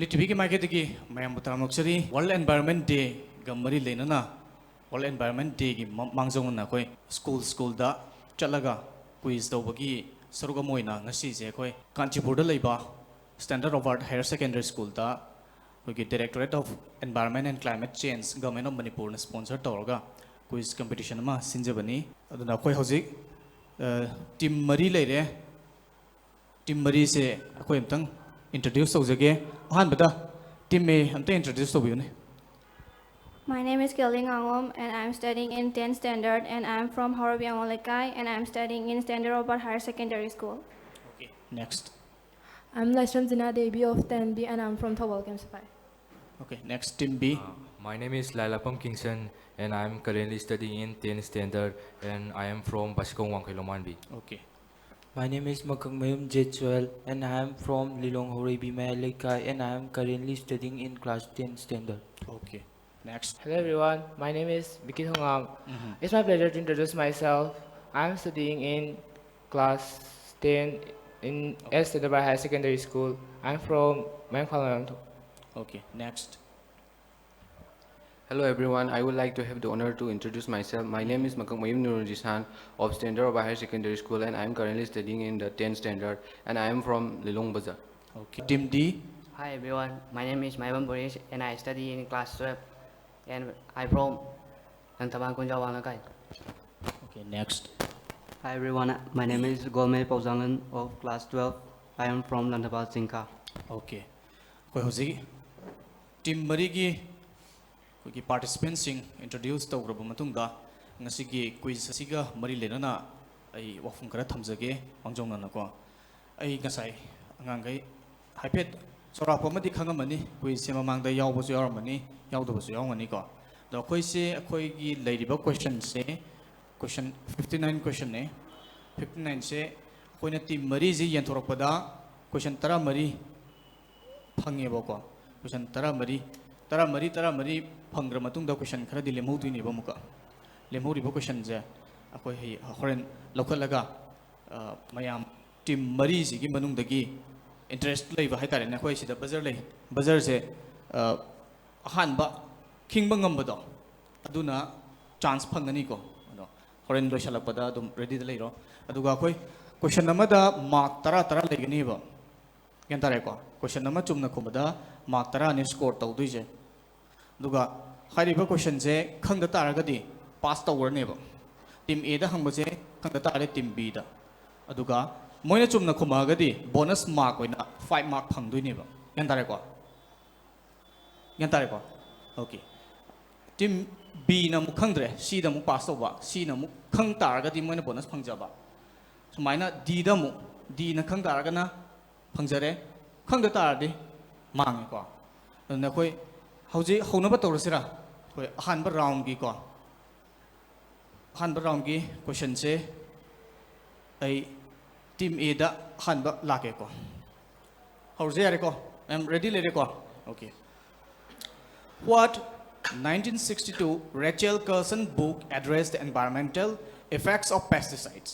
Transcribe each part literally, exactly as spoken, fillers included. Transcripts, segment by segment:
ꯂꯤꯇꯤꯚꯤꯒꯤ ꯃꯥꯏꯀꯩꯗꯒꯤ ꯃꯌꯥꯝꯕꯨ ꯇꯔꯥꯝꯅ ꯑꯣꯛꯆꯔꯤ꯫ World Environment Day ꯒ ꯃꯔꯤ ꯂꯩꯅꯅ World Environment Day ꯒꯤ ꯃ- ꯃꯥꯡꯖꯧꯅꯅ ꯑꯩꯈꯣꯏ ꯁ꯭ꯀꯨꯜ ꯁ꯭ꯀꯨꯜꯗ ꯆꯠꯂꯒ ꯀ꯭ꯋꯤꯖ ꯇꯧꯕꯒꯤ ꯁꯔꯨꯛ ꯑꯃ ꯑꯣꯏꯅ ꯉꯁꯤꯁꯦ ꯑꯩꯈꯣꯏ ꯀꯥꯟꯆꯤꯄꯨꯔꯗ ꯂꯩꯕ Standard of Art Higher Secondary School ꯗ ꯑꯩꯈꯣꯏꯒꯤ Directorate of Environment and Climate Change, Government of Manipur ꯅ sponsor ꯇꯧꯔꯒ ꯀ꯭ꯋꯤꯖ ꯀꯝꯄꯤꯇꯤꯁꯟ ꯑꯃ ꯁꯤꯟꯖꯕꯅꯤ꯫ ꯑꯗꯨꯅ ꯑꯩꯈꯣꯏ ꯍꯧꯖꯤꯛ ꯇꯤꯝ ꯃꯔꯤ ꯂꯩꯔꯦ꯫ ꯇꯤꯝ ꯃꯔꯤꯁꯦ ꯑꯩꯈꯣꯏ ꯑꯝꯇꯪ ꯏꯟꯇ꯭ꯔꯣꯗ꯭ꯌꯨꯁ ꯇꯧꯖꯒꯦ꯫ ꯑꯍꯥꯟꯕꯗ ꯇꯤꯝ ꯑꯦ ꯑꯝꯇ introduce ꯇꯧꯕꯤꯌꯨꯅꯦ꯫ My name is Kelly Ngangom and I'm studying in tenth standard and I'm from Haorabi Angol Lekai and I'm studying in Standard Robert Higher Secondary School. Okay, next. I'm Laishram Zina Devi of ten B and I'm from Thoubal Kemsaphai. Okay, next, team B. Uh, my name is Lailapam Kingson and I am currently studying in tenth standard and I am from Basikong Wangkhei Lomanbi. Okay. My name is Makakmayum Jetsuel and I am from Lilong Horeibi Mayalekai and I am currently studying in class ten standard. Okay. Next. Hello everyone, my name is Bikit Hongam. Mhm. It's my pleasure to introduce myself. I'm studying in class ten in S Tadabai Higher Secondary School. I'm from Mangphalam. Okay, next. Hello everyone, I would like to have the honor to introduce myself. My name is Makakmayum Nurul Jisan of Standard Robert Higher Secondary School and I am currently studying in the tenth standard and I am from Lilong Bazar. Okay. Team D. Hi everyone, my name is Maibam Boris and I study in class twelve and I from Langthabang Kunjawang Lakai. Okay, next. Hi everyone, my name is Golmei Pauzanglan of class twelve. I am from Langthabang Chingka. Okay. ꯑꯩꯈꯣꯏ ꯍꯧꯖꯤꯛ team ꯃꯔꯤꯒꯤ ꯑꯩꯈꯣꯏꯒꯤ ꯄꯥꯔꯇꯤꯁꯤꯄꯦꯟꯁꯤꯡ introduce ꯇꯧꯈ꯭ꯔꯕ ꯃꯇꯨꯡꯗ ꯉꯁꯤꯒꯤ quiz ꯑꯁꯤꯒ ꯃꯔꯤ ꯂꯩꯅꯅ ꯑꯩ ꯋꯥꯐꯝ ꯈꯔ ꯊꯝꯖꯒꯦ ꯃꯥꯡꯖꯧꯅꯅꯀꯣ꯫ ꯑꯩ ꯉꯁꯥꯏ ꯑꯉꯥꯡꯈꯩ ꯍꯥꯏꯐꯦꯠ ꯆꯥꯎꯔꯥꯛꯄ ꯑꯃꯗꯤ ꯈꯪꯉꯝꯃꯅꯤ, ꯀ꯭ꯋꯤꯖꯁꯦ ꯃꯃꯥꯡꯗ ꯌꯥꯎꯕꯁꯨ ꯌꯥꯎꯔꯝꯃꯅꯤ, ꯌꯥꯎꯗꯕꯁꯨ ꯌꯥꯎꯔꯝꯒꯅꯤꯀꯣ꯫ ꯑꯗꯣ ꯑꯩꯈꯣꯏꯁꯦ ꯑꯩꯈꯣꯏꯒꯤ ꯂꯩꯔꯤꯕ ꯀꯣꯏꯁꯟꯁꯦ ꯀꯣꯏꯁꯟ ꯐꯤꯐꯇꯤ ꯅꯥꯏꯟ ꯀꯣꯏꯁꯟꯅꯦ꯫ ꯐꯤꯐꯇꯤ ꯅꯥꯏꯟꯁꯦ ꯑꯩꯈꯣꯏꯅ ꯇꯤꯝ ꯃꯔꯤꯁꯦ ꯌꯦꯟꯊꯣꯔꯛꯄꯗ ꯀꯣꯏꯁꯟ ꯇꯔꯥꯃꯔꯤ ꯐꯪꯉꯦꯕꯀꯣ꯫ ꯀꯣꯏꯁꯟ ꯇꯔꯥꯃꯔꯤ, ꯇꯔꯥꯃꯔꯤ, ꯇꯔꯥꯃꯔꯤ ꯐꯪꯈ꯭ꯔ ꯃꯇꯨꯡꯗ ꯀꯣꯏꯁꯟ ꯈꯔꯗꯤ ꯂꯦꯝꯍꯧꯗꯣꯏꯅꯦꯕ ꯑꯃꯨꯛꯀ꯫ ꯂꯦꯝꯍꯧꯔꯤꯕ ꯀꯣꯏꯁꯟꯁꯦ ꯑꯩꯈꯣꯏ ꯍꯌꯦꯡ ꯍꯣꯔꯦꯟ ꯂꯧꯈꯠꯂꯒ, ꯑ, ꯃꯌꯥꯝ ꯇꯤꯝ ꯃꯔꯤꯁꯤꯒꯤ ꯃꯅꯨꯡꯗꯒꯤ ꯏꯟꯇꯔꯦꯁ ꯂꯩꯕ ꯍꯥꯏꯇꯥꯔꯦꯅꯦ꯫ ꯑꯩꯈꯣꯏ ꯁꯤꯗ ꯕꯖꯔ ꯂꯩ꯫ ꯕꯖꯔꯁꯦ ꯑꯍꯥꯟꯕ ꯈꯤꯡꯕ ꯉꯝꯕꯗꯣ ꯑꯗꯨꯅ ꯆꯥꯟꯁ ꯐꯪꯒꯅꯤꯀꯣ꯫ ꯑꯗꯣ ꯍꯣꯔꯦꯟ ꯂꯣꯏꯁꯤꯜꯂꯛꯄꯗ ꯑꯗꯨꯝ ꯔꯦꯗꯤꯗ ꯂꯩꯔꯣ꯫ ꯑꯗꯨꯒ ꯑꯩꯈꯣꯏ ꯀꯣꯏꯁꯟ ꯑꯃꯗ ꯃꯥꯔꯛ ꯇꯔꯥ ꯇꯔꯥ ꯂꯩꯒꯅꯤꯕ꯫ ꯒ꯭ꯌꯥꯟ ꯇꯥꯔꯦꯀꯣ? ꯀꯣꯏꯁꯟ ꯑꯃ ꯆꯨꯝꯅ ꯈꯨꯝꯕꯗ ꯃꯥꯔꯛ ꯇꯔꯥꯅꯤ ꯁ꯭ꯀꯣꯔ ꯇꯧꯗꯣꯏꯁꯦ꯫ ꯑꯗꯨꯒ ꯍꯥꯏꯔꯤꯕ ꯀꯣꯏꯁꯟꯁꯦ ꯈꯪꯗ ꯇꯥꯔꯒꯗꯤ ꯄꯥꯁ ꯇꯧꯈ꯭ꯔꯅꯦꯕ꯫ ꯇꯤꯝ ꯑꯦꯗ ꯍꯪꯕꯁꯦ ꯈꯪꯗ ꯇꯥꯔꯗꯤ ꯇꯤꯝ ꯕꯤꯗ꯫ ꯑꯗꯨꯒ ꯃꯣꯏꯅ ꯆꯨꯝꯅ ꯈꯨꯝꯃꯛꯑꯒꯗꯤ ꯕꯣꯅꯁ ꯃꯥꯔꯛ ꯑꯣꯏꯅ ꯐꯥꯏꯚ ꯃꯥꯔꯛ ꯐꯪꯗꯣꯏꯅꯦꯕ꯫ ꯒ꯭ꯌꯥꯟ ꯇꯥꯔꯦꯀꯣ? ꯒ꯭ꯌꯥꯟ ꯇꯥꯔꯦꯀꯣ? ꯑꯣꯀꯦ꯫ ꯇꯤꯝ ꯕꯤꯅ ꯑꯃꯨꯛ ꯈꯪꯗ꯭ꯔꯦ, ꯁꯤꯗ ꯑꯃꯨꯛ ꯄꯥꯁ ꯇꯧꯕ, ꯁꯤꯅ ꯑꯃꯨꯛ ꯈꯪ ꯇꯥꯔꯒꯗꯤ ꯃꯣꯏꯅ ꯕꯣꯅꯁ ꯐꯪꯖꯕ꯫ ꯁꯨꯃꯥꯏꯅ ꯗꯤꯗ ꯑꯃꯨꯛ, ꯗꯤꯅ ꯈꯪ ꯇꯥꯔꯒꯅ ꯐꯪꯖꯔꯦ, ꯈꯪꯗ ꯇꯥꯔꯗꯤ ꯃꯥꯡꯉꯦꯀꯣ꯫ ꯑꯗꯨꯅ ꯑꯩꯈꯣꯏ ꯍꯧꯖꯤꯛ ꯍꯧꯅꯕ ꯇꯧꯔꯁꯤꯔꯥ? ꯑꯩꯈꯣꯏ ꯑꯍꯥꯟꯕ ꯔꯥꯎꯟꯒꯤꯀꯣ, ꯑꯍꯥꯟꯕ ꯔꯥꯎꯟꯒꯤ ꯀꯣꯏꯁꯟꯁꯦ ꯑꯩ ꯇꯤꯝ ꯑꯦꯗ ꯑꯍꯥꯟꯕ ꯂꯥꯛꯀꯦꯀꯣ꯫ ꯍꯧꯔꯁꯦ ꯌꯥꯔꯦꯀꯣ? ꯃꯌꯥꯝ ꯔꯦꯗꯤ ꯂꯩꯔꯦꯀꯣ? Okay. What nineteen sixty-two Rachel Carson book addressed the environmental effects of pesticides?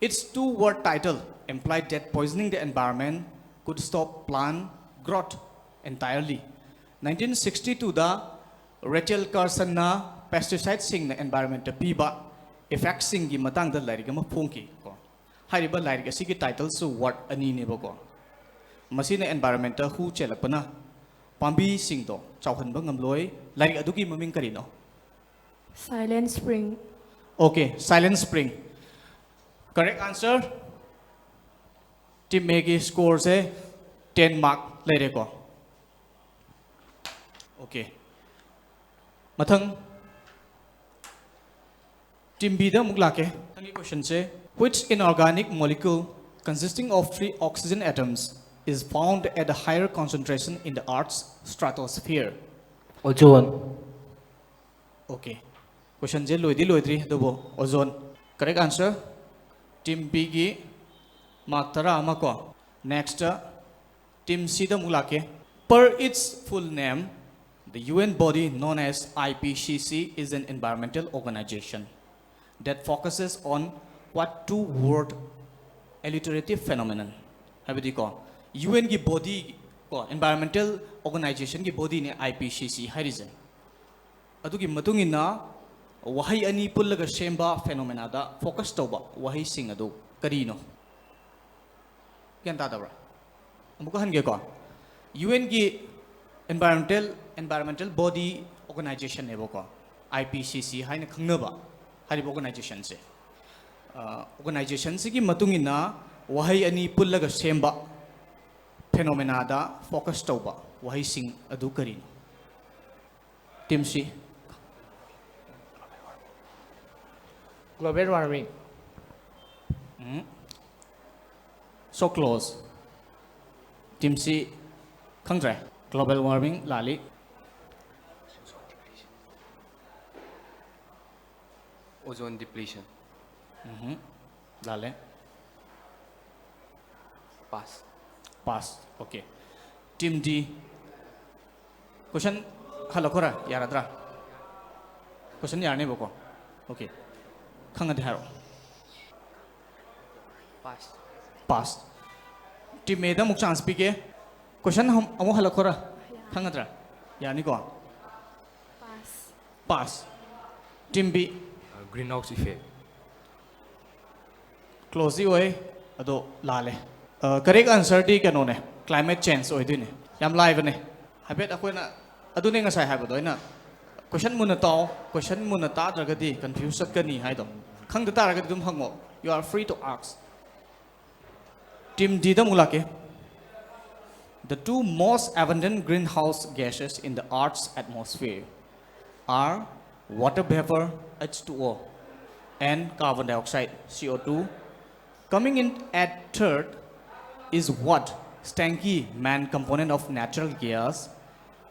Its two-word title implied that poisoning the environment could stop plant growth entirely. Nineteen sixty ꯇꯨꯗ ꯔꯦꯆꯦꯜ ꯀꯥꯔꯁꯟꯅ ꯄꯦꯁꯇꯤꯁꯥꯏꯠꯁꯤꯡꯅ ꯑꯦꯟꯚꯥꯏꯔꯟꯃꯦꯟꯇ ꯄꯤꯕ ꯏꯐꯦꯛꯁꯤꯡꯒꯤ ꯃꯇꯥꯡꯗ ꯂꯥꯏꯔꯤꯛ ꯑꯃ ꯐꯣꯡꯈꯤ ꯀꯣ꯫ ꯍꯥꯏꯔꯤꯕ ꯂꯥꯏꯔꯤꯛ ꯑꯁꯤꯒꯤ ꯇꯥꯏꯇꯜꯁꯨ ꯋꯥꯔꯗ ꯑꯅꯤꯅꯦꯕꯀꯣ꯫ ꯃꯁꯤꯅ ꯑꯦꯟꯚꯥꯏꯔꯟꯃꯦꯟꯇ ꯍꯨ ꯆꯦꯜꯂꯛꯄꯅ ꯄꯥꯝꯕꯤꯁꯤꯡꯗꯣ ꯆꯥꯎꯍꯟꯕ ꯉꯝꯂꯣꯏ꯫ ꯂꯥꯏꯔꯤꯛ ꯑꯗꯨꯒꯤ ꯃꯃꯤꯡ ꯀꯔꯤꯅꯣ? Silent Spring. Okay, Silent Spring꯫ Correct answer. Team ꯑꯦꯒꯤ ꯁ꯭ꯀꯣꯔꯁꯦ ꯇꯦꯟ ꯃꯥꯔꯛ ꯂꯩꯔꯦꯀꯣ꯫ ꯑꯣꯀꯦ꯫ ꯃꯊꯪ ꯇꯤꯝ ꯕꯤꯗ ꯑꯃꯨꯛ ꯂꯥꯛꯀꯦ꯫ ꯃꯊꯪꯒꯤ ꯀꯣꯏꯁꯟꯁꯦ, Which inorganic molecule consisting of three oxygen atoms is found at a higher concentration in the Earth's stratosphere? Ozone. Okay. ꯀꯣꯏꯁꯟꯁꯦ ꯂꯣꯏꯗꯤ ꯂꯣꯏꯗ꯭ꯔꯤ, ꯑꯗꯨꯕꯨ ꯑꯣꯖꯣꯟ꯫ Correct answer. ꯇꯤꯝ ꯕꯤꯒꯤ ꯃꯥꯔꯛ ꯇꯔꯥ ꯑꯃ ꯀꯣ꯫ ꯅꯦꯛꯁꯇ ꯇꯤꯝ ꯁꯤꯗ ꯑꯃꯨꯛ ꯂꯥꯛꯀꯦ꯫ Per its full name, the U N body known as I P C C is an environmental organization that focuses on what two-word alliterative phenomenon? ꯍꯥꯏꯕꯗꯤꯀꯣ, U ꯑꯦꯟꯒꯤ body, ꯀꯣ, environmental ꯑꯣꯔꯒꯅꯥꯏꯖꯦꯁꯟꯒꯤ ꯕꯣꯗꯤꯅꯦ ꯑꯥꯏ P C ꯁꯤ ꯍꯥꯏꯔꯤꯁꯦ꯫ ꯑꯗꯨꯒꯤ ꯃꯇꯨꯡ ꯏꯟꯅ ꯋꯥꯍꯩ ꯑꯅꯤ ꯄꯨꯜꯂꯒ ꯁꯦꯝꯕ ꯐꯦꯅꯣꯃꯦꯅꯥꯗ ꯐꯣꯀꯁ ꯇꯧꯕ ꯋꯥꯍꯩꯁꯤꯡ ꯑꯗꯨ ꯀꯔꯤꯅꯣ? ꯒ꯭ꯌꯥꯟ ꯇꯥꯗꯕ꯭ꯔꯥ? ꯑꯃꯨꯛꯀ ꯍꯟꯒꯦꯀꯣ꯫ ꯌꯨ ꯑꯦꯟꯒꯤ ꯏꯟꯚꯥꯏꯔꯣꯟꯃꯦꯟꯇꯦꯜ, ꯏꯟꯚꯥꯏꯔꯣꯟꯃꯦꯟꯇꯦꯜ ꯕꯣꯗꯤ ꯑꯣꯔꯒꯅꯥꯏꯖꯦꯁꯟꯅꯦꯕꯀꯣ, ꯑꯥꯏ ꯄꯤ ꯁꯤ ꯁꯤ ꯍꯥꯏꯅ ꯈꯪꯅꯕ ꯍꯥꯏꯔꯤꯕ ꯑꯣꯔꯒꯅꯥꯏꯖꯦꯁꯟꯁꯦ꯫ ꯑ, ꯑꯣꯔꯒꯅꯥꯏꯖꯦꯁꯟꯁꯤꯒꯤ ꯃꯇꯨꯡ ꯏꯟꯅ ꯋꯥꯍꯩ ꯑꯅꯤ ꯄꯨꯜꯂꯒ ꯁꯦꯝꯕ ꯐꯦꯅꯣꯃꯦꯅꯥꯗ ꯐꯣꯀꯁ ꯇꯧꯕ ꯋꯥꯍꯩꯁꯤꯡ ꯑꯗꯨ ꯀꯔꯤꯅꯣ? ꯇꯤꯝ ꯁꯤ꯫ Global warming. ꯎꯝ꯫ So close. ꯇꯤꯝ ꯁꯤ ꯈꯪꯗ꯭ꯔꯦ꯫ Global warming ꯂꯥꯜꯂꯤ꯫ Ozone depletion. ꯎꯝ꯫ ꯂꯥꯜꯂꯦ꯫ Pass. Pass. Okay. ꯇꯤꯝ ꯗꯤ꯫ ꯀꯣꯏꯁꯟ ꯍꯜꯂꯛꯈꯣꯔꯥ? ꯌꯥꯔꯗ꯭ꯔꯥ? ꯀꯣꯏꯁꯟ ꯌꯥꯔꯅꯦꯕꯀꯣ? Okay. ꯈꯪꯉꯗꯤ ꯍꯥꯏꯔꯛꯑꯣ꯫ Pass. Pass. ꯇꯤꯝ ꯑꯦꯗ ꯑꯃꯨꯛ ꯆꯥꯟꯁ ꯄꯤꯒꯦ꯫ ꯀꯣꯏꯁꯟ ꯑꯃꯨꯛ ꯍꯜꯂꯛꯈꯣꯔꯥ? ꯈꯪꯒꯗ꯭ꯔꯥ? ꯌꯥꯅꯤꯀꯣ? Pass. Pass. Team B. Uh, greenhouse effect. ꯀ꯭ꯂꯣꯖꯇꯤ ꯑꯣꯏ, ꯑꯗꯣ ꯂꯥꯜꯂꯦ꯫ ꯀꯔꯦꯛ ꯑꯟꯁꯔꯗꯤ ꯀꯩꯅꯣꯅꯦ, ꯀ꯭ꯂꯥꯏꯃꯦꯠ ꯆꯦꯟꯖ ꯑꯣꯏꯗꯣꯏꯅꯦ꯫ ꯌꯥꯝ ꯂꯥꯏꯕꯅꯦ꯫ ꯍꯥꯏꯐꯦꯠ ꯑꯩꯈꯣꯏꯅ, ꯑꯗꯨꯅꯦ ꯉꯁꯥꯏ ꯍꯥꯏꯕꯗꯣ ꯑꯩꯅ, ꯀꯣꯏꯁꯟ ꯃꯨꯟꯅ ꯇꯥꯎ, ꯀꯣꯏꯁꯟ ꯃꯨꯟꯅ ꯇꯥꯗ꯭ꯔꯒꯗꯤ ꯀꯟꯐ꯭ꯌꯨꯁ ꯆꯠꯀꯅꯤ ꯍꯥꯏꯗꯣ꯫ ꯈꯪꯗ ꯇꯥꯔꯒꯗꯤ ꯑꯗꯨꯝ ꯍꯪꯉꯣ꯫ You are free to ask. Team ꯗꯤꯗ ꯑꯃꯨꯛ ꯂꯥꯛꯀꯦ꯫ The two most abundant greenhouse gases in the Earth's atmosphere are water vapor, H two O, and carbon dioxide, C O two. Coming in at third is what? Stanky man component of natural gas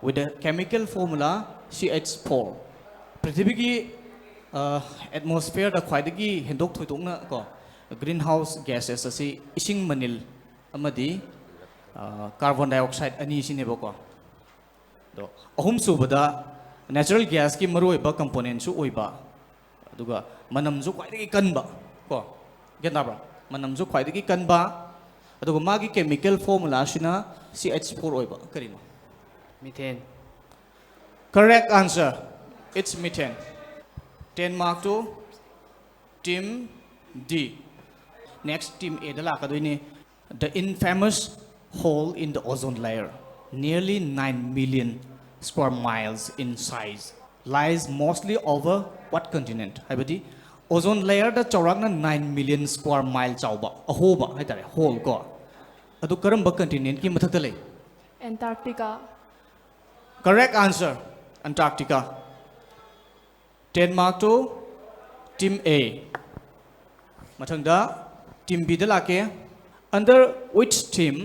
with the chemical formula C H four. ꯄ꯭ꯔꯤꯊꯤꯕꯤꯒꯤ ꯑꯦꯠꯃꯣꯁꯐꯤꯌꯔꯗ ꯈ꯭ꯋꯥꯏꯗꯒꯤ ꯍꯦꯟꯗꯣꯛ ꯊꯣꯏꯗꯣꯛꯅ ꯀꯣ, green house ꯒ꯭ꯌꯥꯁꯦꯁ ꯑꯁꯤ ꯏꯁꯤꯡ ꯃꯅꯤꯜ ꯑꯃꯗꯤ carbon dioxide ꯑꯅꯤꯁꯤꯅꯦꯕꯀꯣ꯫ ꯑꯗꯣ ꯑꯍꯨꯝꯁꯨꯕꯗ natural ꯒ꯭ꯌꯥꯁꯀꯤ ꯃꯔꯨꯑꯣꯏꯕ ꯀꯝꯄꯣꯅꯦꯟꯁꯨ ꯑꯣꯏꯕ, ꯑꯗꯨꯒ ꯃꯅꯝꯁꯨ ꯈ꯭ꯋꯥꯏꯗꯒꯤ ꯀꯟꯕ ꯀꯣ꯫ ꯒ꯭ꯌꯥꯟ ꯇꯥꯕ꯭ꯔꯥ? ꯃꯅꯝꯁꯨ ꯈ꯭ꯋꯥꯏꯗꯒꯤ ꯀꯟꯕ, ꯑꯗꯨꯒ ꯃꯥꯒꯤ chemical formula ꯑꯁꯤꯅ C H four ꯑꯣꯏꯕ꯫ ꯀꯔꯤꯅꯣ? Methane. Correct answer. It's methane. Ten mark to team D. Next team A the ꯂꯥꯛꯀꯗꯣꯏꯅꯤ. The infamous hole in the ozone layer, nearly nine million square miles in size, lies mostly over what continent? ꯍꯥꯏꯕꯗꯤ, ozone layer ꯗ ꯆꯥꯎꯔꯥꯛꯅ nine million square mile ꯆꯥꯎꯕ ꯑꯍꯣꯕ ꯍꯥꯏꯇꯥꯔꯦ, hole ꯀꯣ, ꯑꯗꯨ ꯀꯔꯝꯕ continent ꯀꯤ ꯃꯊꯛꯇ ꯂꯩ? Antarctica. Correct answer, Antarctica. Ten mark to team A. ꯃꯊꯪꯗ team B ꯗ ꯂꯥꯛꯀꯦ꯫ Under which theme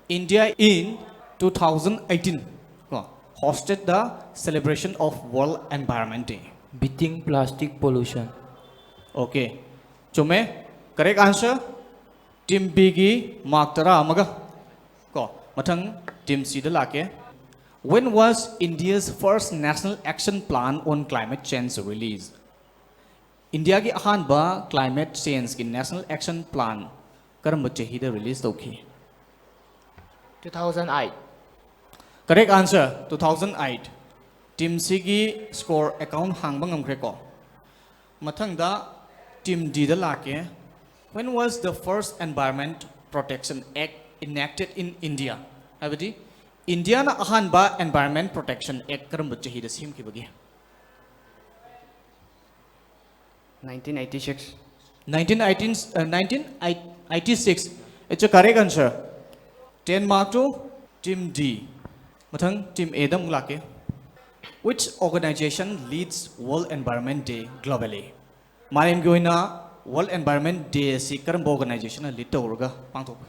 India in two thousand eighteen ꯀꯣ, hosted the celebration of World Environment Day? Beating plastic pollution. Okay, ꯆꯨꯝꯃꯦ꯫ Correct answer. Team B ꯒꯤ mark ꯇꯔꯥ ꯑꯃꯒ ꯀꯣ, ꯃꯊꯪ team C ꯗ ꯂꯥꯛꯀꯦ꯫ When was India's first National Action Plan on Climate Change released? ꯏꯟꯗꯤꯌꯥꯒꯤ ꯑꯍꯥꯟꯕ climate change ꯀꯤ National Action Plan ꯀꯔꯝꯕ ꯆꯍꯤꯗ release ꯇꯧꯈꯤ? Two thousand eight. Correct answer, two thousand eight. Team C ꯒꯤ score account ꯍꯥꯡꯕ ꯉꯝꯈ꯭ꯔꯦꯀꯣ꯫ ꯃꯊꯪꯗ team D ꯗ ꯂꯥꯛꯀꯦ꯫ When was the first Environment Protection Act enacted in India? ꯍꯥꯏꯕꯗꯤ, ꯏꯟꯗꯤꯌꯥꯅ ꯑꯍꯥꯟꯕ Environment Protection Act ꯀꯔꯝꯕ ꯆꯍꯤꯗ ꯁꯦꯝꯈꯤꯕꯒꯦ? Nineteen eighty-six. Nineteen eighteen, uh, nineteen eighty-six. It's a correct answer. Ten mark to team D. ꯃꯊꯪ team A ꯗ ꯑꯃꯨꯛ ꯂꯥꯛꯀꯦ꯫ Which organization leads World Environment Day globally? ꯃꯥꯂꯦꯝꯒꯤ ꯑꯣꯏꯅ World Environment Day ꯑꯁꯤ ꯀꯔꯝꯕ organization ꯅ lead ꯇꯧꯔꯒ ꯄꯥꯡꯊꯣꯛꯄ?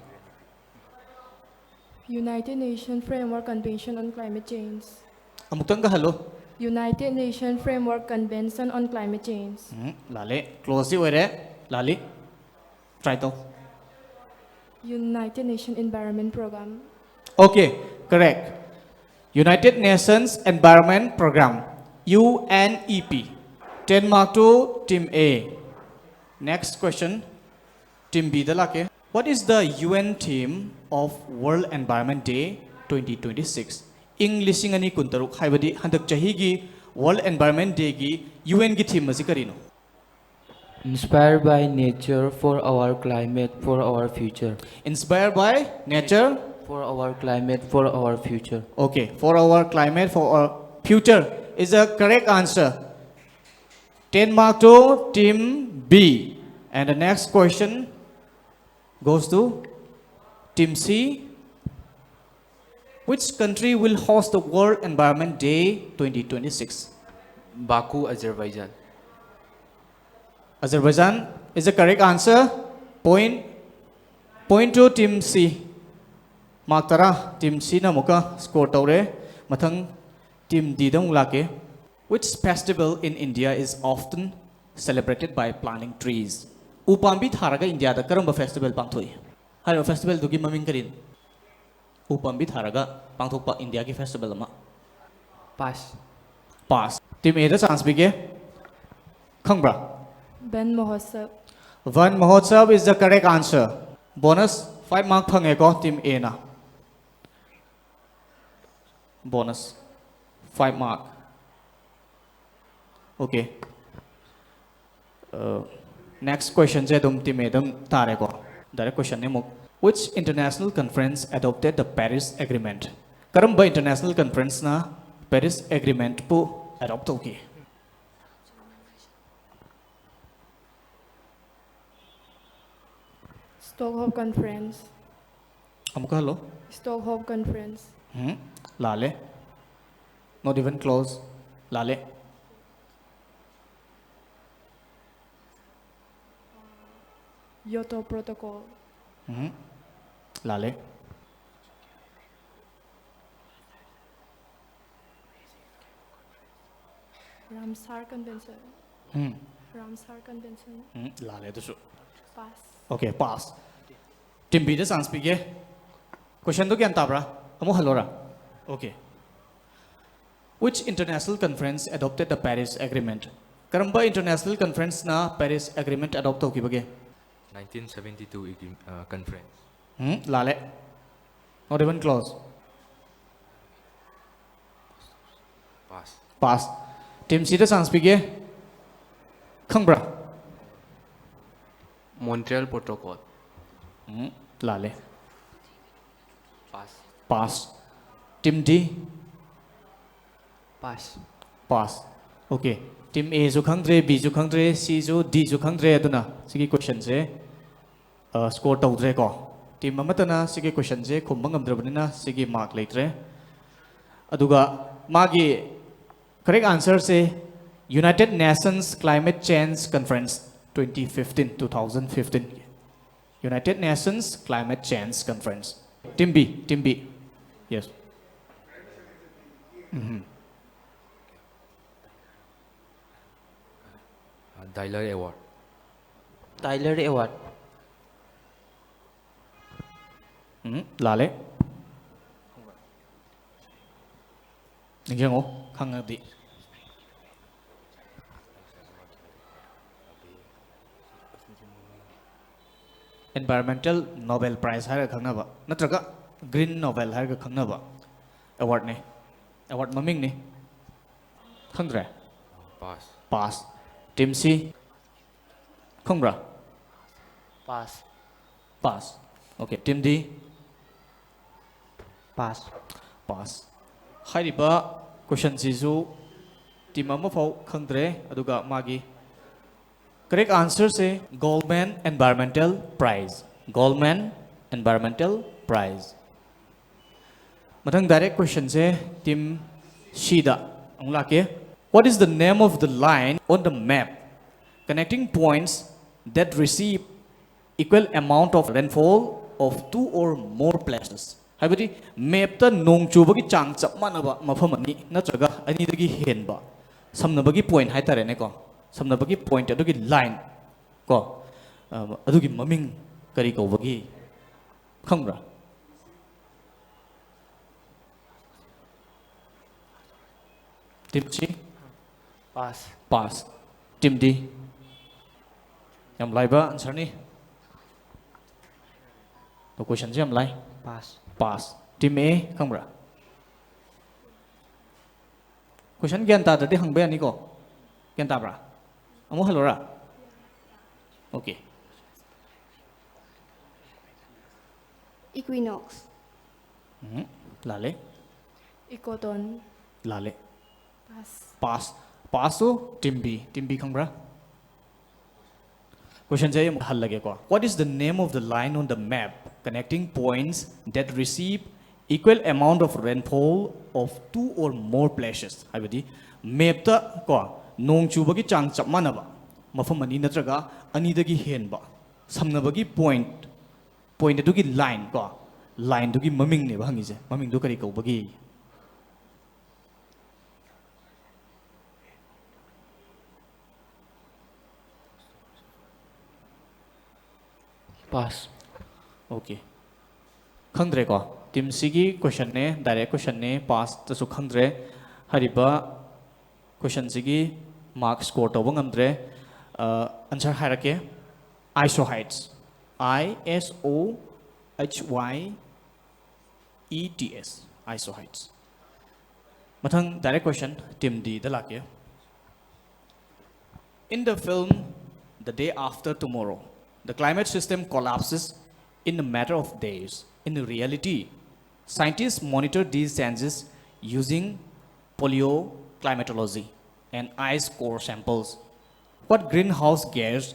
United Nations Framework Convention on Climate Change. ꯑꯃꯨꯛꯇꯪꯒ ꯍꯜꯂꯣ꯫ United Nations Framework Convention on Climate Change. Um, ꯂꯥꯜꯂꯦ꯫ Close ꯇꯤ ꯑꯣꯏꯔꯦ꯫ ꯂꯥꯜꯂꯤ꯫ Try ꯇꯧ꯫ United Nations Environment Program. Okay, correct. United Nations Environment Program, U N E P. Ten mark to team A. Next question, team B ꯗ ꯂꯥꯛꯀꯦ꯫ What is the U N theme of World Environment Day twenty twenty-six? ꯏꯪ ꯂꯤꯁꯤꯡ ꯑꯅꯤ ꯀꯨꯟꯇꯔꯨꯛ ꯍꯥꯏꯕꯗꯤ ꯍꯟꯗꯛ ꯆꯍꯤꯒꯤ World Environment Dayꯒꯤ UNꯒꯤ theme ꯑꯁꯤ ꯀꯔꯤꯅꯣ? Inspired by nature for our climate, for our future. Inspired by nature. For our climate, for our future. Okay, for our climate, for our future is the correct answer. Ten mark to Team B. And the next question goes to Team C. Which country will host the World Environment Day twenty twenty-six? Baku, Azerbaijan. Azerbaijan is the correct answer. Point, point to Team C. Mark ꯇꯔꯥ Team Cꯅ ꯑꯃꯨꯛꯀ score ꯇꯧꯔꯦ꯫ ꯃꯊꯪ Team Dꯗ ꯑꯃꯨꯛ ꯂꯥꯛꯀꯦ꯫ Which festival in India is often celebrated by planting trees? ꯎ ꯄꯥꯝꯕꯤ ꯊꯥꯔꯒ ꯏꯟꯗꯤꯌꯥꯗ ꯀꯔꯝꯕ festival ꯄꯥꯡꯊꯣꯛꯏ? ꯍꯥꯏꯔꯤꯕ festivalꯗꯨꯒꯤ ꯃꯃꯤꯡ ꯀꯔꯤꯅꯣ? ꯎ ꯄꯥꯝꯕꯤ ꯊꯥꯔꯒ ꯄꯥꯡꯊꯣꯛꯄ ꯏꯟꯗꯤꯌꯥꯒꯤ festival ꯑꯃ꯫ Pass. Pass. Team Aꯗ chance ꯄꯤꯒꯦ꯫ ꯈꯪꯕ꯭ꯔꯥ? Van Mahotsav. Van Mahotsav is the correct answer. Bonus five mark ꯐꯪꯉꯦꯀꯣ Team Aꯅ꯫ Bonus five mark. Okay. Uh, next questionꯁꯦ ꯑꯗꯨꯝ Team A ꯑꯗꯨꯝ ꯇꯥꯔꯦꯀꯣ꯫ Direct questionꯅꯦ ꯑꯃꯨꯛ꯫ Which international conference adopted the Paris Agreement? ꯀꯔꯝꯕ international conferenceꯅ Paris Agreementꯄꯨ adopt ꯇꯧꯈꯤ? Stockholm Conference. ꯑꯃꯨꯛꯀ hello. Stockholm Conference. ꯎꯝ, ꯂꯥꯜꯂꯦ꯫ Not even close. ꯂꯥꯜꯂꯦ꯫ Kyoto Protocol. ꯎꯝ, ꯂꯥꯜꯂꯦ꯫ Ramsar Convention. ꯎꯝ, Ramsar Convention. ꯎꯝ, ꯂꯥꯜꯂꯦ ꯑꯗꯨꯁꯨ꯫ Pass. Okay, pass. Team Bꯗ chance ꯄꯤꯒꯦ꯫ Questionꯗꯣ ꯒ꯭ꯌꯥꯟ ꯇꯥꯕ꯭ꯔꯥ? ꯑꯃꯨꯛ ꯍꯜꯂꯣꯔꯥ? Okay. Which international conference adopted the Paris Agreement? ꯀꯔꯝꯕ international conferenceꯅ Paris Agreement adopt ꯇꯧꯈꯤꯕꯒꯦ? nineteen seventy-two agreement, uh, conference. ꯎꯝ, ꯂꯥꯜꯂꯦ꯫ Not even close. Pass. Pass. Team Cꯗ chance ꯄꯤꯒꯦ꯫ ꯈꯪꯕ꯭ꯔꯥ? Montreal Protocol. ꯎꯝ, ꯂꯥꯜꯂꯦ꯫ Pass. Pass. Team D? Pass. Pass. Okay. Team Aꯁꯨ ꯈꯪꯗ꯭ꯔꯦ, Bꯁꯨ ꯈꯪꯗ꯭ꯔꯦ, Cꯁꯨ, Dꯁꯨ ꯈꯪꯗ꯭ꯔꯦ꯫ ꯑꯗꯨꯅ ꯁꯤꯒꯤ questionꯁꯦ, ꯑ, score ꯇꯧꯗ꯭ꯔꯦꯀꯣ꯫ Team ꯑꯃꯠꯇꯅ ꯁꯤꯒꯤ questionꯁꯦ ꯈꯨꯝꯕ ꯉꯝꯗ꯭ꯔꯕꯅꯤꯅ ꯁꯤꯒꯤ mark ꯂꯩꯇ꯭ꯔꯦ꯫ ꯑꯗꯨꯒ ꯃꯥꯒꯤ correct answerꯁꯦ United Nations Climate Change Conference twenty fifteen, two thousand fifteen꯫ United Nations Climate Change Conference. Team B, Team B. Yes. ꯎꯝ꯫ Uh, Tyler Award. Tyler Award. ꯎꯝ, ꯂꯥꯜꯂꯦ꯫ ꯅꯤꯡꯁꯤꯡꯉꯣ, ꯈꯪꯉꯗꯤ꯫ Environmental Nobel Prize ꯍꯥꯏꯔꯒ ꯈꯪꯅꯕ, ꯅꯠꯇ꯭ꯔꯒ Green Nobel ꯍꯥꯏꯔꯒ ꯈꯪꯅꯕ awardꯅꯤ꯫ Award ꯃꯃꯤꯡꯅꯤ꯫ ꯈꯪꯗ꯭ꯔꯦ? Pass. Pass. Team C? ꯈꯪꯕ꯭ꯔꯥ? Pass. Pass. Okay. Team D? Pass. Pass. ꯍꯥꯏꯔꯤꯕ questionꯁꯤꯁꯨ team ꯑꯃꯐꯥꯎ ꯈꯪꯗ꯭ꯔꯦ꯫ ꯑꯗꯨꯒ ꯃꯥꯒꯤ correct answerꯁꯦ Goldman Environmental Prize. Goldman Environmental Prize. ꯃꯊꯪ direct questionꯁꯦ team Cꯗ ꯑꯃꯨꯛ ꯂꯥꯛꯀꯦ꯫ What is the name of the line on the map connecting points that receive equal amount of rainfall of two or more places? ꯍꯥꯏꯕꯗꯤ mapꯇ ꯅꯣꯡ ꯆꯨꯕꯒꯤ ꯆꯥꯡ ꯆꯞ ꯃꯥꯟꯅꯕ ꯃꯐꯝ ꯑꯅꯤ ꯅꯠꯇ꯭ꯔꯒ ꯑꯅꯤꯗꯒꯤ ꯍꯦꯟꯕ ꯁꯝꯅꯕꯒꯤ point ꯍꯥꯏꯇꯥꯔꯦꯅꯦꯀꯣ, ꯁꯝꯅꯕꯒꯤ point ꯑꯗꯨꯒꯤ line ꯀꯣ, ꯑ, ꯑꯗꯨꯒꯤ ꯃꯃꯤꯡ ꯀꯔꯤ ꯀꯧꯕꯒꯤ? ꯈꯪꯕ꯭ꯔꯥ? Team C? Pass. Pass. Team D? ꯌꯥꯝ ꯂꯥꯏꯕ answerꯅꯤ꯫ ꯑꯗꯣ ꯀꯣꯏꯁꯟꯁꯦ ꯌꯥꯝ ꯂꯥꯏ꯫ ꯄꯥꯁ꯫ ꯄꯥꯁ꯫ ꯇꯤꯝ ꯑꯦ ꯈꯪꯕ꯭ꯔꯥ? ꯀꯣꯏꯁꯟ ꯒ꯭ꯌꯥꯟ ꯇꯥꯗ꯭ꯔꯗꯤ ꯍꯪꯕ ꯌꯥꯅꯤꯀꯣ? ꯒ꯭ꯌꯥꯟ ꯇꯥꯕ꯭ꯔꯥ? ꯑꯃꯨꯛ ꯍꯜꯂꯣꯔꯥ? ꯑꯣꯀꯦ꯫ Equinox. ꯎꯝ, ꯂꯥꯜꯂꯦ꯫ Ecotone. ꯂꯥꯜꯂꯦ꯫ Pass. ꯄꯥꯁ꯫ ꯄꯥꯁꯇꯣ ꯇꯤꯝ ꯕꯤ꯫ ꯇꯤꯝ ꯕꯤ ꯈꯪꯕ꯭ꯔꯥ? ꯀꯣꯏꯁꯟꯁꯦ ꯑꯩ ꯑꯃꯨꯛ ꯍꯜꯂꯒꯦꯀꯣ꯫ What is the name of the line on the map connecting points that receive equal amount of rainfall of two or more places? ꯍꯥꯏꯕꯗꯤ ꯃꯦꯞꯇ ꯀꯣ, ꯅꯣꯡ ꯆꯨꯕꯒꯤ ꯆꯥꯡ ꯆꯞ ꯃꯥꯟꯅꯕ ꯃꯐꯝ ꯑꯅꯤ ꯅꯠꯇ꯭ꯔꯒ ꯑꯅꯤꯗꯒꯤ ꯍꯦꯟꯕ ꯁꯝꯅꯕꯒꯤ ꯄꯣꯏꯟꯠ, ꯄꯣꯏꯟꯠ ꯑꯗꯨꯒꯤ ꯂꯥꯏꯟ ꯀꯣ, ꯂꯥꯏꯟꯗꯨꯒꯤ ꯃꯃꯤꯡꯅꯦꯕ ꯍꯪꯉꯤꯁꯦ꯫ ꯃꯃꯤꯡꯗꯨ ꯀꯔꯤ ꯀꯧꯕꯒꯦ? ꯄꯥꯁ꯫ ꯑꯣꯀꯦ꯫ ꯈꯪꯗ꯭ꯔꯦꯀꯣ? ꯇꯤꯝ ꯁꯤꯒꯤ ꯀꯣꯏꯁꯟꯅꯦ, ꯗꯥꯏꯔꯦꯛ ꯀꯣꯏꯁꯟꯅꯦ, ꯄꯥꯁꯇꯁꯨ ꯈꯪꯗ꯭ꯔꯦ꯫ ꯍꯥꯏꯔꯤꯕ ꯀꯣꯏꯁꯟꯁꯤꯒꯤ ꯃꯥꯔꯛ ꯁ꯭ꯀꯣꯔ ꯇꯧꯕ ꯉꯝꯗ꯭ꯔꯦ꯫ ꯑꯟꯁꯔ ꯍꯥꯏꯔꯛꯀꯦ꯫ Isohyets. I S O H Y E T S. Isohyets. ꯃꯊꯪ ꯗꯥꯏꯔꯦꯛ ꯀꯣꯏꯁꯟ, ꯇꯤꯝ ꯗꯤꯗ ꯂꯥꯛꯀꯦ꯫ In the film The Day After Tomorrow, the climate system collapses in a matter of days. In reality, scientists monitor these changes using paleoclimatology and ice core samples. What greenhouse gas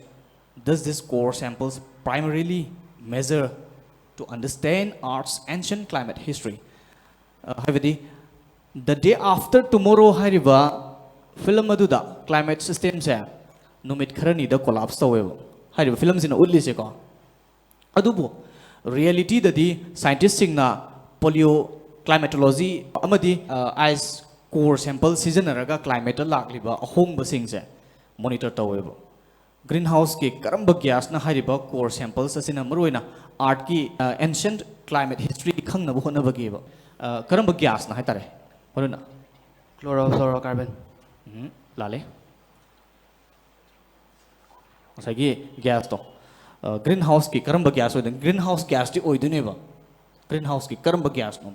does these core samples primarily measure to understand Earth's ancient climate history? ꯑ, ꯍꯥꯏꯕꯗꯤ The Day After Tomorrow ꯍꯥꯏꯔꯤꯕ film ꯑꯗꯨꯗ climate ꯁꯤꯁꯇꯦꯝꯁꯦ ꯅꯨꯃꯤꯠ ꯈꯔꯅꯤꯗ collapse ꯇꯧꯋꯦꯕ, ꯍꯥꯏꯔꯤꯕ ꯐꯤꯂꯝꯁꯤꯅ ꯎꯠꯂꯤꯁꯦꯀꯣ꯫ ꯑꯗꯨꯕꯨ ꯔꯤꯌꯦꯂꯤꯇꯤꯗꯗꯤ ꯁꯥꯏꯟꯇꯤꯁꯁꯤꯡꯅ polio ꯀ꯭ꯂꯥꯏꯃꯦꯇꯣꯂꯣꯖꯤ ꯑꯃꯗꯤ ꯑꯥꯏꯁ ꯀꯣꯔ ꯁꯦꯝꯄꯜ ꯁꯤꯖꯤꯟꯅꯔꯒ ꯀ꯭ꯂꯥꯏꯃꯦꯠꯇ ꯂꯥꯛꯂꯤꯕ ꯑꯍꯣꯡꯕꯁꯤꯡꯁꯦ ꯃꯣꯅꯤꯇꯔ ꯇꯧꯋꯦꯕ꯫ ꯒ꯭ꯔꯤꯟ ꯍꯥꯎꯁꯀꯤ ꯀꯔꯝꯕ ꯒ꯭ꯌꯥꯁꯅ ꯍꯥꯏꯔꯤꯕ ꯀꯣꯔ ꯁꯦꯝꯄꯜꯁ ꯑꯁꯤꯅ ꯃꯔꯨꯑꯣꯏꯅ ꯑꯥꯔꯠꯀꯤ ꯑꯦꯟꯁꯤꯌꯟꯠ ꯀ꯭ꯂꯥꯏꯃꯦꯠ ꯍꯤꯁꯇ꯭ꯔꯤ ꯈꯪꯅꯕ ꯍꯣꯠꯅꯕꯒꯤꯕ, ꯑ, ꯀꯔꯝꯕ ꯒ꯭ꯌꯥꯁꯅ ꯍꯥꯏꯇꯥꯔꯦ ꯃꯔꯨꯑꯣꯏꯅ? Chlorofluorocarbon. ꯎꯝ, ꯂꯥꯜꯂꯦ꯫ ꯉꯁꯥꯏꯒꯤ ꯒ꯭ꯌꯥꯁꯇꯣ, ꯒ꯭ꯔꯤꯟ ꯍꯥꯎꯁꯀꯤ ꯀꯔꯝꯕ ꯒ꯭ꯌꯥꯁ ꯑꯣꯏꯗꯣꯏꯅꯣ? ꯒ꯭ꯔꯤꯟ ꯍꯥꯎꯁ ꯒ꯭ꯌꯥꯁꯇꯤ ꯑꯣꯏꯗꯣꯏꯅꯦꯕ꯫ ꯒ꯭ꯔꯤꯟ ꯍꯥꯎꯁꯀꯤ ꯀꯔꯝꯕ ꯒ꯭ꯌꯥꯁꯅꯣ?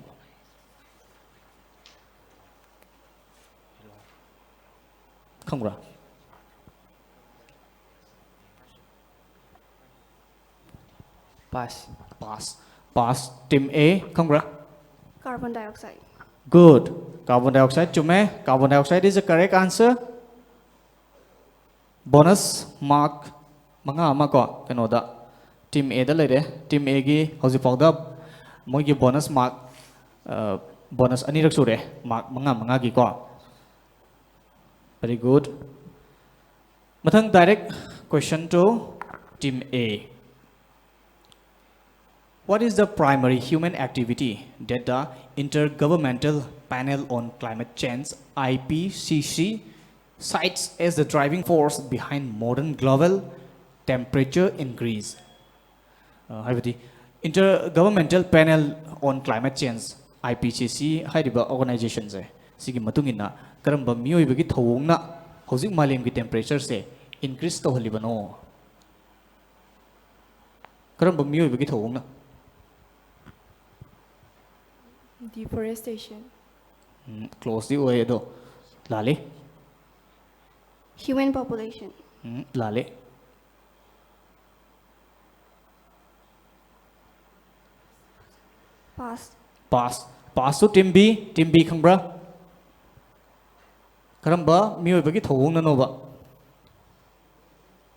ꯈꯪꯕ꯭ꯔꯥ? Pass. Pass. Pass. Team A, ꯈꯪꯕ꯭ꯔꯥ? Carbon dioxide. Good. Carbon dioxide ꯆꯨꯝꯃꯦ꯫ Carbon dioxide is the correct answer. Bonus mark ꯃꯉꯥ ꯑꯃ ꯀꯣ ꯀꯩꯅꯣꯗ, Team A ꯗ ꯂꯩꯔꯦ꯫ Team A ꯒꯤ ꯍꯧꯖꯤꯛꯐꯥꯎꯗ ꯃꯣꯏꯒꯤ bonus mark, bonus ꯑꯅꯤꯔꯛ ꯁꯨꯔꯦ, mark ꯃꯉꯥ ꯃꯉꯥꯒꯤꯀꯣ꯫ Very good. ꯃꯊꯪ, direct question to Team A. What is the primary human activity that the Intergovernmental Panel on Climate Change, I P C C, cites as the driving force behind modern global temperature increase? ꯑ, ꯍꯥꯏꯕꯗꯤ, Intergovernmental Panel on Climate Change, I P C C ꯍꯥꯏꯔꯤꯕ organization ꯁꯦ, ꯁꯤꯒꯤ ꯃꯇꯨꯡ ꯏꯟꯅ ꯀꯔꯝꯕ ꯃꯤꯑꯣꯏꯕꯒꯤ ꯊꯧꯑꯣꯡꯅ ꯍꯧꯖꯤꯛ ꯃꯥꯂꯦꯝꯒꯤ temperature ꯁꯦ increase ꯇꯧꯍꯜꯂꯤꯕꯅꯣ? ꯀꯔꯝꯕ ꯃꯤꯑꯣꯏꯕꯒꯤ ꯊꯧꯑꯣꯡꯅ? Deforestation. ꯎꯝ, close ꯇꯤ ꯑꯣꯏ, ꯑꯗꯣ ꯂꯥꯜꯂꯤ꯫ Human population. Um, ꯂꯥꯜꯂꯤ꯫ Pass. Pass. Pass to Team B. Team B ꯈꯪꯕ꯭ꯔꯥ? ꯀꯔꯝꯕ ꯃꯤꯑꯣꯏꯕꯒꯤ ꯊꯧꯑꯣꯡꯅꯅꯣꯕ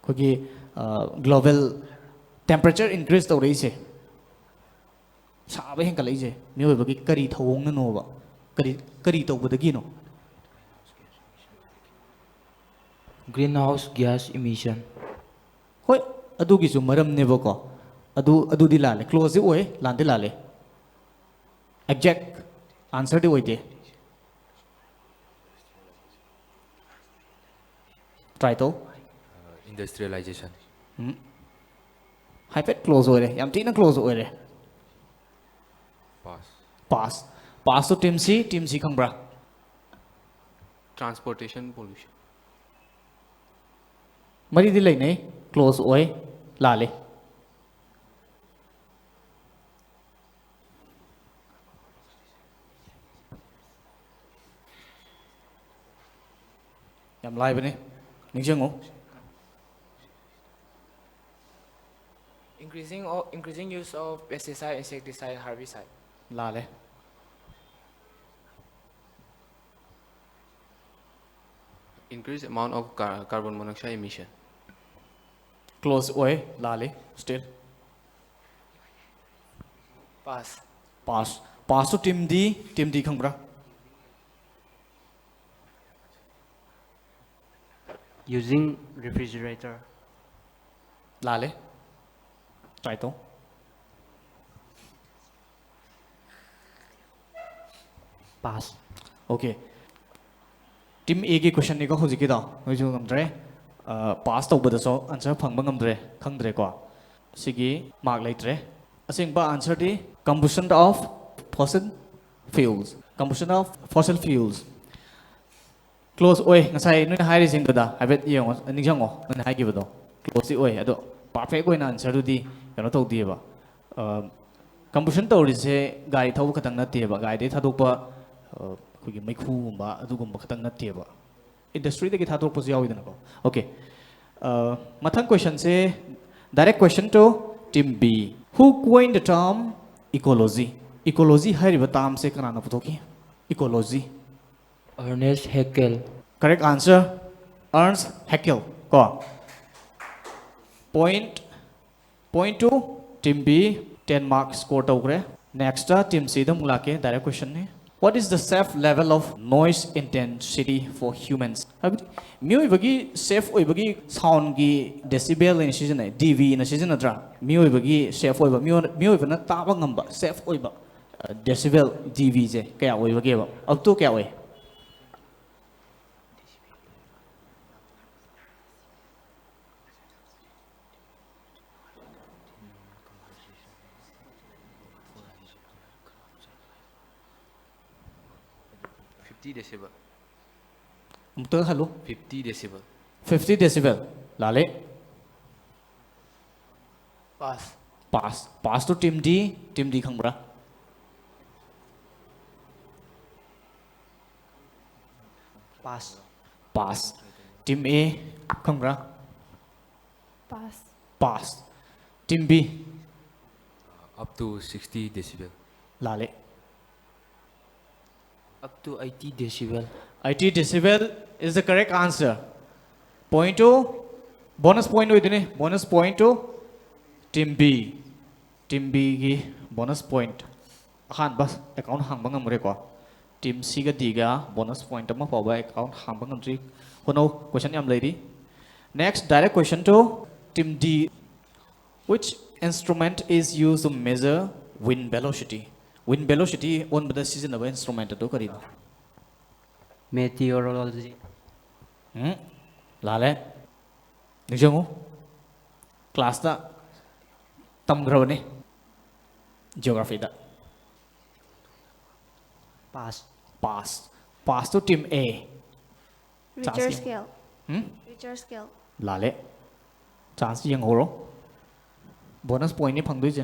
ꯑꯩꯈꯣꯏꯒꯤ, ꯑ, global temperature increase ꯇꯧꯔꯛꯏꯁꯦ, ꯁꯥꯕ ꯍꯦꯟꯒꯠꯂꯛꯏꯁꯦ ꯃꯤꯑꯣꯏꯕꯒꯤ ꯀꯔꯤ ꯊꯧꯑꯣꯡꯅꯅꯣꯕ? ꯀꯔꯤ, ꯀꯔꯤ ꯇꯧꯕꯗꯒꯤꯅꯣ? Greenhouse gas emission. ꯍꯣꯏ, ꯑꯗꯨꯒꯤꯁꯨ ꯃꯔꯝꯅꯦꯕꯀꯣ꯫ ꯑꯗꯨ, ꯑꯗꯨꯗꯤ ꯂꯥꯜꯂꯦ꯫ Close ꯇꯤ ꯑꯣꯏ, ꯂꯥꯟꯗꯤ ꯂꯥꯜꯂꯦ꯫ Exact answer ꯗꯤ ꯑꯣꯏꯗꯦ꯫ Try ꯇꯧ꯫ Industrialization. ꯎꯝ꯫ ꯍꯥꯏꯐꯦꯠ close ꯑꯣꯏꯔꯦ, ꯌꯥꯝ ꯊꯤꯅ close ꯑꯣꯏꯔꯦ꯫ Pass. Pass. Pass to Team C. Team C ꯈꯪꯕ꯭ꯔꯥ? Transportation pollution. ꯃꯔꯤꯗꯤ ꯂꯩꯅꯩ, close ꯑꯣꯏ, ꯂꯥꯜꯂꯤ꯫ ꯌꯥꯝ ꯂꯥꯏꯕꯅꯤ, ꯅꯤꯡꯁꯤꯡꯉꯨ꯫ Increasing, of, increasing use of pesticide, insecticide, herbicide. ꯂꯥꯜꯂꯦ꯫ Increase amount of car- carbon monoxide emission. Close ꯑꯣꯏ, ꯂꯥꯜꯂꯤ꯫ Still Pass. Pass. Pass to team D. Team D ꯈꯪꯕ꯭ꯔꯥ? Using refrigerator. ꯂꯥꯜꯂꯦ꯫ Try ꯇꯧ꯫ Pass. Okay. Team A ꯒꯤ question ꯅꯤꯀꯣ ꯍꯧꯖꯤꯛꯀꯤꯗꯣ, ꯅꯣꯏꯁꯨ ꯉꯝꯗ꯭ꯔꯦ꯫ Pass ꯇꯧꯕꯗꯁꯨ answer ꯐꯪꯕ ꯉꯝꯗ꯭ꯔꯦ, ꯈꯪꯗ꯭ꯔꯦꯀꯣ꯫ ꯁꯤꯒꯤ mark ꯂꯩꯇ꯭ꯔꯦ꯫ ꯑꯁꯦꯡꯕ answer D combustion of fossil fuels, combustion of fossil fuels꯫ Close ꯑꯣꯏ꯫ ꯉꯁꯥꯏ ꯅꯣꯏꯅ ꯍꯥꯏꯔꯤꯁꯤꯡꯗꯨꯗ ꯍꯥꯏꯐꯦꯠ ꯌꯦꯡꯉꯣ, ꯅꯤꯡꯁꯤꯡꯉꯣ ꯅꯣꯏꯅ ꯍꯥꯏꯈꯤꯕꯗꯣ꯫ Close ꯇꯤ ꯑꯣꯏ, ꯑꯗꯣ perfect ꯑꯣꯏꯅ answer ꯗꯨꯗꯤ ꯀꯩꯅꯣ ꯇꯧꯗꯦꯕ꯫ Combustion ꯇꯧꯔꯤꯁꯦ ꯒꯥꯔꯤ ꯊꯧꯕ ꯈꯛꯇꯪ ꯅꯠꯇꯦꯕ, ꯒꯥꯔꯤꯗꯒꯤ ꯊꯥꯗꯣꯛꯄ ꯑꯩꯈꯣꯏꯒꯤ ꯃꯩꯈꯨꯒꯨꯝꯕ ꯑꯗꯨꯒꯨꯝꯕ ꯈꯛꯇꯪ ꯅꯠꯇꯦꯕ, industry ꯗꯒꯤ ꯊꯥꯗꯣꯛꯄꯁꯨ ꯌꯥꯎꯋꯤꯗꯅꯀꯣ꯫ Okay. ꯃꯊꯪ question say, direct question to team B. Who coined the term ecology? Ecology ꯍꯥꯏꯔꯤꯕ term ꯁꯦ ꯀꯅꯥꯅ ꯄꯨꯊꯣꯛꯈꯤ? Ecology. Ernest Haeckel. Correct answer, Ernst Haeckel ꯀꯣ꯫ Point, point to team B, ten mark score ꯇꯧꯈ꯭ꯔꯦ꯫ Next team C ꯗ ꯑꯃꯨꯛ ꯂꯥꯛꯀꯦ, direct question ꯅꯤ꯫ What is the safe level of noise intensity for humans? ꯍꯥꯏꯕꯗꯤ ꯃꯤꯑꯣꯏꯕꯒꯤ safe ꯑꯣꯏꯕꯒꯤ sound ꯒꯤ decibel ꯑꯣꯏꯅ ꯁꯤꯖꯤꯟꯅꯩ, D B ꯅ ꯁꯤꯖꯤꯟꯅꯗ꯭ꯔꯥ? ꯃꯤꯑꯣꯏꯕꯒꯤ safe ꯑꯣꯏꯕ, ꯃꯤꯑꯣꯏ- ꯃꯤꯑꯣꯏꯕꯅ ꯇꯥꯕ ꯉꯝꯕ safe ꯑꯣꯏꯕ decibel, D B ꯁꯦ ꯀꯌꯥ ꯑꯣꯏꯕꯒꯦꯕ? Up to ꯀꯌꯥ ꯑꯣꯏ? Fifty decibel. ꯑꯃꯨꯛꯇ ꯍꯜꯂꯨ꯫ Fifty decibel. Fifty decibel꯫ ꯂꯥꯜꯂꯦ꯫ Pass. Pass. Pass to team D. Team D ꯈꯪꯕ꯭ꯔꯥ? Pass. Pass. Team A, ꯈꯪꯕ꯭ꯔꯥ? Pass. Pass. Team B, Up to sixty decibel. ꯂꯥꯜꯂꯦ. Up to eighty decibel. Eighty decibel is the correct answer. Point to, bonus point ꯑꯣꯏꯗꯣꯏꯅꯦ. Bonus point to Team B. Team B ꯒꯤ bonus point. ꯑꯍꯥꯟꯕ account ꯍꯥꯡꯕ ꯉꯝꯈ꯭ꯔꯦꯀꯣ. Team C ꯒ D ꯒ bonus point ꯑꯃ ꯐꯥꯎꯕ account ꯍꯥꯡꯕ ꯉꯝꯗ꯭ꯔꯤ꯫ ꯍꯣꯠꯅꯧ, question ꯌꯥꯝ ꯂꯩꯔꯤ꯫ Next, direct question to Team D. Which instrument is used to measure wind velocity? Wind velocity ꯑꯣꯟꯕꯗ ꯁꯤꯖꯤꯟꯅꯕ instrument ꯑꯗꯨ ꯀꯔꯤꯅꯣ? Meteorology. ꯎꯝ, ꯂꯥꯜꯂꯦ꯫ ꯅꯤꯡꯁꯤꯡꯉꯨ, class ꯇ ꯇꯝꯈ꯭ꯔꯕꯅꯤ geography the. Pass. Pass. Pass to Team A. Richter Chance scale. Hmm? Richter scale. ꯂꯥꯜꯂꯦ꯫ Chance ꯌꯦꯡꯍꯧꯔꯣ꯫ Bonus point ꯅꯤ ꯐꯪꯗꯣꯏꯁꯦ꯫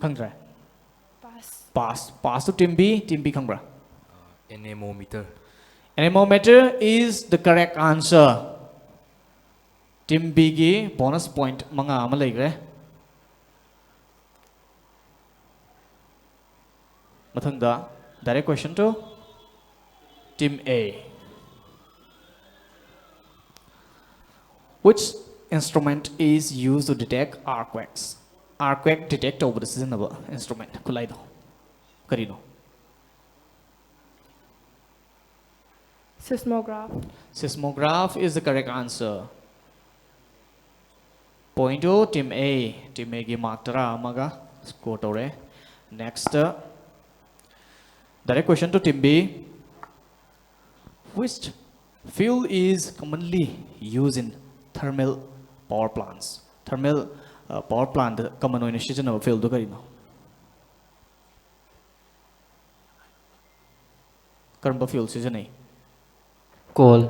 ꯈꯪꯗ꯭ꯔꯦ? Pass. Pass. Pass to Team B. Team B ꯈꯪꯕ꯭ꯔꯥ? Anemometer. Anemometer is the correct answer. Team B ꯒꯤ bonus point ꯃꯉꯥ ꯑꯃ ꯂꯩꯈ꯭ꯔꯦ꯫ ꯃꯊꯪꯗ, direct question to Team A. Which instrument is used to detect earthquakes? Earthquake detect ꯇꯧꯕꯗ ꯁꯤꯖꯤꯟꯅꯕ instrument, ꯈꯨꯠꯂꯥꯏꯗꯣ ꯀꯔꯤꯅꯣ? Seismograph. Seismograph is the correct answer. Point to Team A. Team A ꯒꯤ mark ꯇꯔꯥ ꯑꯃꯒ score ꯇꯧꯔꯦ꯫ Next, direct question to Team B. Which fuel is commonly used in thermal power plants? Thermal uh, power plant common ꯑꯣꯏꯅ ꯁꯤꯖꯤꯟꯅꯕ fuel ꯗꯨ ꯀꯔꯤꯅꯣ? ꯀꯔꯝꯕ fuel ꯁꯤꯖꯤꯟꯅꯩ? Coal.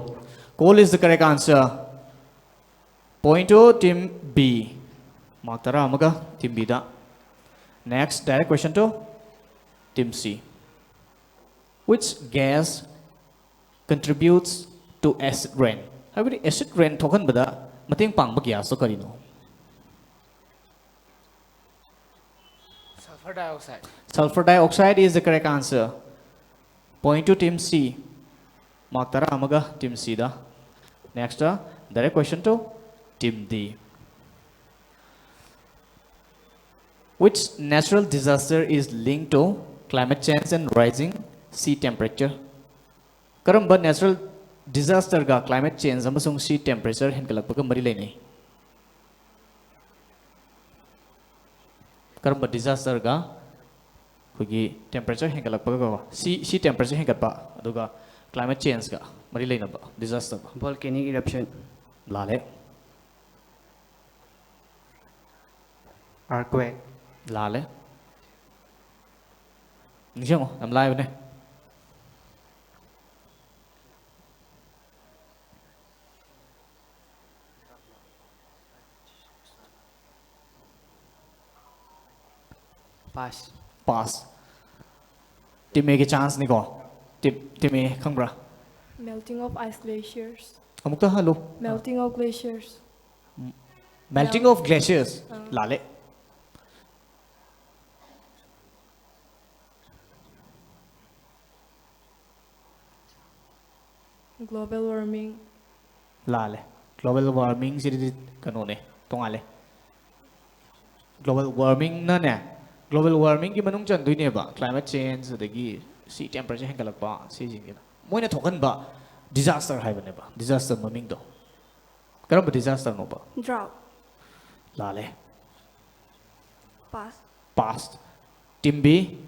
Coal is the correct answer. Point to Team B. Mark ꯇꯔꯥ ꯑꯃꯒ Team B the. Next, direct question to Team C. Which gas contributes to acid rain? ꯍꯥꯏꯕꯗꯤ acid rain ꯊꯣꯛꯍꯟꯕꯗ ꯃꯇꯦꯡ ꯄꯥꯡꯕ gasꯇꯣ ꯀꯔꯤꯅꯣ? Sulfur dioxide. Sulfur dioxide is the correct answer. Point to team C. Mark ꯇꯔꯥ ꯑꯃꯒ team Cꯗ. Next, direct question to team D. Which natural disaster is linked to climate change and rising sea temperature? ꯀꯔꯝꯕ natural disasterꯒ climate change ꯑꯃꯁꯨꯡ sea temperature ꯍꯦꯟꯒꯠꯂꯛꯄꯒ ꯃꯔꯤ ꯂꯩꯅꯩ? ꯀꯔꯝꯕ disasterꯒ ꯑꯩꯈꯣꯏꯒꯤ temperature ꯍꯦꯟꯒꯠꯂꯛꯄꯒꯀꯣ, sea sea temperature ꯍꯦꯟꯒꯠꯄ ꯑꯗꯨꯒ climate changeꯒ ꯃꯔꯤ ꯂꯩꯅꯕ disaster? Volcanic eruption. ꯂꯥꯜꯂꯦ. Earthquake. ꯂꯥꯜꯂꯦ. ꯅꯤꯡꯁꯤꯡꯉꯣ, ꯌꯥꯝ ꯂꯥꯏꯕꯅꯦ. Pass. Pass. Team Aꯒꯤ chanceꯅꯤꯀꯣ. Team team A ꯈꯪꯕ꯭ꯔꯥ? Melting of ice glaciers. ꯑꯃꯨꯛꯇ ꯍꯜꯂꯨ. Melting of glaciers. Melting of glaciers. ꯑꯥ. ꯂꯥꯜꯂꯦ. Global warming. ꯂꯥꯜꯂꯦ. Global warmingꯁꯤꯗꯤ ꯀꯩꯅꯣꯅꯦ, ꯇꯣꯉꯥꯜꯂꯦ. Global warmingꯅꯅꯦ, global warmingꯒꯤ ꯃꯅꯨꯡ ꯆꯟꯗꯣꯏꯅꯦꯕ climate change, ꯑꯗꯒꯤ sea temperature ꯍꯦꯟꯒꯠꯂꯛꯄ, ꯁꯤꯁꯤꯡꯁꯤꯅ ꯃꯣꯏꯅ ꯊꯣꯛꯍꯟꯕ disaster ꯍꯥꯏꯕꯅꯦꯕ, disaster ꯃꯃꯤꯡꯗꯣ꯫ ꯀꯔꯝꯕ disasterꯅꯣꯕ? Drought. ꯂꯥꯜꯂꯦ. Pass. Pass. Team B.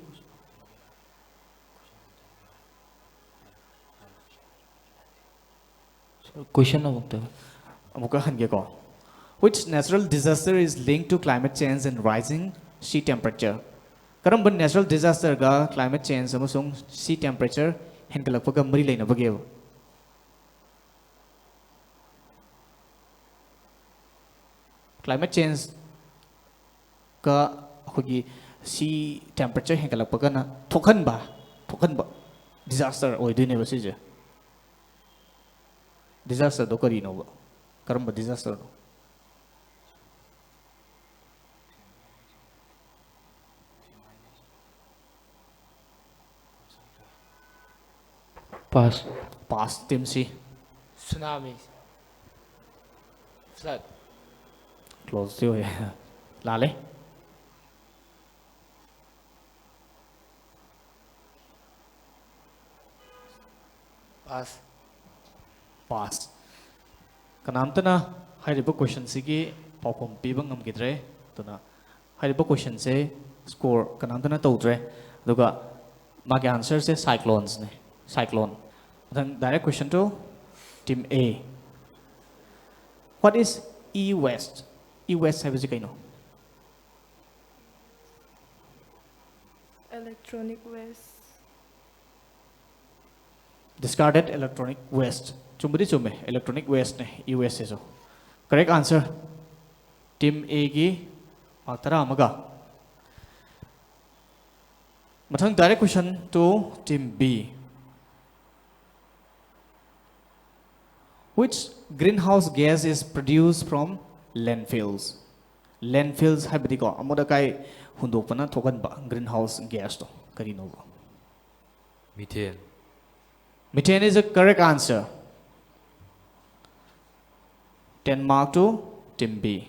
Question ꯑꯃꯨꯛꯇ. ꯑꯃꯨꯛꯀ ꯍꯟꯒꯦꯀꯣ. Which natural disaster is linked to climate change and rising sea temperature? ꯀꯔꯝꯕ natural disasterꯒ climate change ꯑꯃꯁꯨꯡ sea temperature ꯍꯦꯟꯒꯠꯂꯛꯄꯒ ꯃꯔꯤ ꯂꯩꯅꯕꯒꯦꯕ? Climate changeꯒ ꯑꯩꯈꯣꯏꯒꯤ sea temperature ꯍꯦꯟꯒꯠꯂꯛꯄꯒꯅ ꯊꯣꯛꯍꯟꯕ, ꯊꯣꯛꯍꯟꯕ Disaster ꯑꯣꯏꯗꯣꯏꯅꯦꯕ ꯁꯤꯁꯦ. Disasterꯗꯣ ꯀꯔꯤꯅꯣꯕ? ꯀꯔꯝꯕ disasterꯅꯣ? Pass. Pass, team C. Tsunami. Flood. Close T ꯑꯣꯏꯌꯦ. ꯂꯥꯜꯂꯦ. Pass. Pass. ꯀꯅꯥꯝꯇꯅ ꯍꯥꯏꯔꯤꯕ questionꯁꯤꯒꯤ ꯄꯥꯎꯈꯨꯝ ꯄꯤꯕ ꯉꯝꯈꯤꯗ꯭ꯔꯦ꯫ ꯑꯗꯨꯅ ꯍꯥꯏꯔꯤꯕ questionꯁꯦ score ꯀꯅꯥꯝꯇꯅ ꯇꯧꯗ꯭ꯔꯦ꯫ ꯑꯗꯨꯒ ꯃꯥꯒꯤ answerꯁꯦ cyclonesꯅꯦ꯫ Cyclone. ꯃꯊꯪ, direct question to team A. What is e-waste? E-waste ꯍꯥꯏꯕꯁꯤ ꯀꯩꯅꯣ? Electronic waste. Discarded electronic waste. ꯆꯨꯝꯕꯗꯤ ꯆꯨꯝꯃꯦ, electronic wasteꯅꯦ e-wasteꯁꯤꯁꯨ꯫ Correct answer. Team Aꯒꯤ mark ꯇꯔꯥ ꯑꯃꯒ꯫ ꯃꯊꯪ, direct question to team B. Which greenhouse gas is produced from landfills? Landfills ꯍꯥꯏꯕꯗꯤꯀꯣ, ꯑꯃꯣꯠ ꯑꯀꯥꯏ ꯍꯨꯟꯗꯣꯛꯄꯅ ꯊꯣꯛꯍꯟꯕ greenhouse gasꯇꯣ ꯀꯔꯤꯅꯣꯕ? Methane. Methane is a correct answer. Ten mark to team B.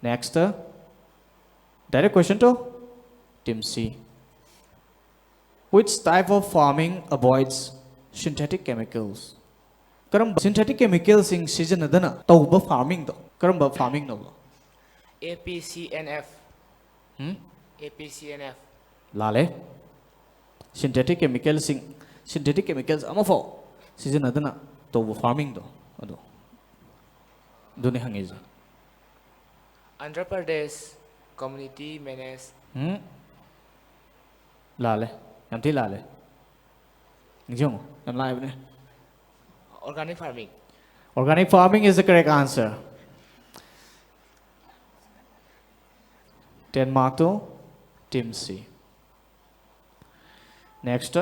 Next, uh, direct question to team C. Which type of farming avoids synthetic chemicals? ꯀꯔꯝꯕ synthetic chemicalꯁꯤꯡ ꯁꯤꯖꯤꯟꯅꯗꯅ ꯇꯧꯕ farmingꯗꯣ ꯀꯔꯝꯕ farmingꯅꯣꯕ? APCNF. Hmm? APCNF. ꯂꯥꯜꯂꯦ꯫ Synthetic chemicalꯁꯤꯡ, synthetic chemicals ꯑꯃꯐꯥꯎ ꯁꯤꯖꯤꯟꯅꯗꯅ ꯇꯧꯕ farmingꯗꯣ, ꯑꯗꯣ, ꯑꯗꯨꯅꯤ ꯍꯪꯉꯤꯁꯦ꯫ Andhra Pradesh community manage. ꯎꯝ? ꯂꯥꯜꯂꯦ꯫ ꯌꯥꯝ ꯊꯤ ꯂꯥꯜꯂꯦ꯫ ꯅꯤꯡꯁꯤꯡꯉꯨ, ꯌꯥꯝ ꯂꯥꯏꯕꯅꯦ꯫ Organic farming. Organic farming is the correct answer. Ten mark to team C. Next,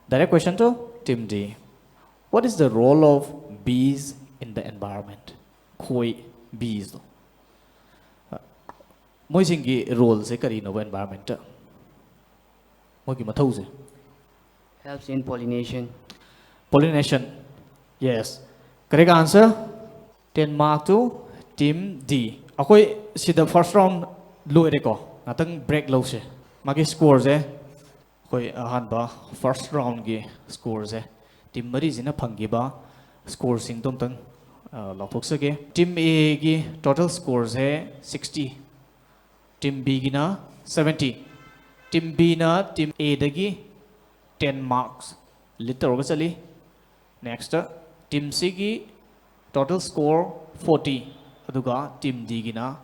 Direct question to Team D. What is the role of bees in the environment? ꯈꯣꯏ, bees ꯗꯣ꯫ ꯃꯣꯏꯁꯤꯡꯒꯤ role ꯁꯦ ꯀꯔꯤꯅꯣꯕ environment ꯇ? ꯃꯣꯏꯒꯤ ꯃꯊꯧꯁꯦ? Helps in pollination. Pollination. Yes. Correct answer. Ten mark to Team D. ꯑꯩꯈꯣꯏ ꯁꯤꯗ first round ꯂꯣꯏꯔꯦꯀꯣ꯫ ꯉꯥꯛꯇꯪ break ꯂꯧꯁꯦ꯫ ꯃꯥꯒꯤ score ꯁꯦ ꯑꯩꯈꯣꯏ ꯑꯍꯥꯟꯕ first round ꯒꯤ score ꯁꯦ team ꯃꯔꯤꯁꯤꯅ ꯐꯪꯈꯤꯕ score ꯁꯤꯡꯗꯣ ꯑꯝꯇꯪ, ꯑ, ꯂꯥꯎꯊꯣꯛꯆꯒꯦ꯫ Team A ꯒꯤ total score ꯁꯦ sixty, Team B ꯒꯤꯅ seventy꯫ Team B ꯅ Team A ꯗꯒꯤ ten marks lead ꯇꯧꯔꯒ ꯆꯠꯂꯤ꯫ Next, Team C ꯒꯤ total score forty, ꯑꯗꯨꯒ Team D ꯒꯤꯅ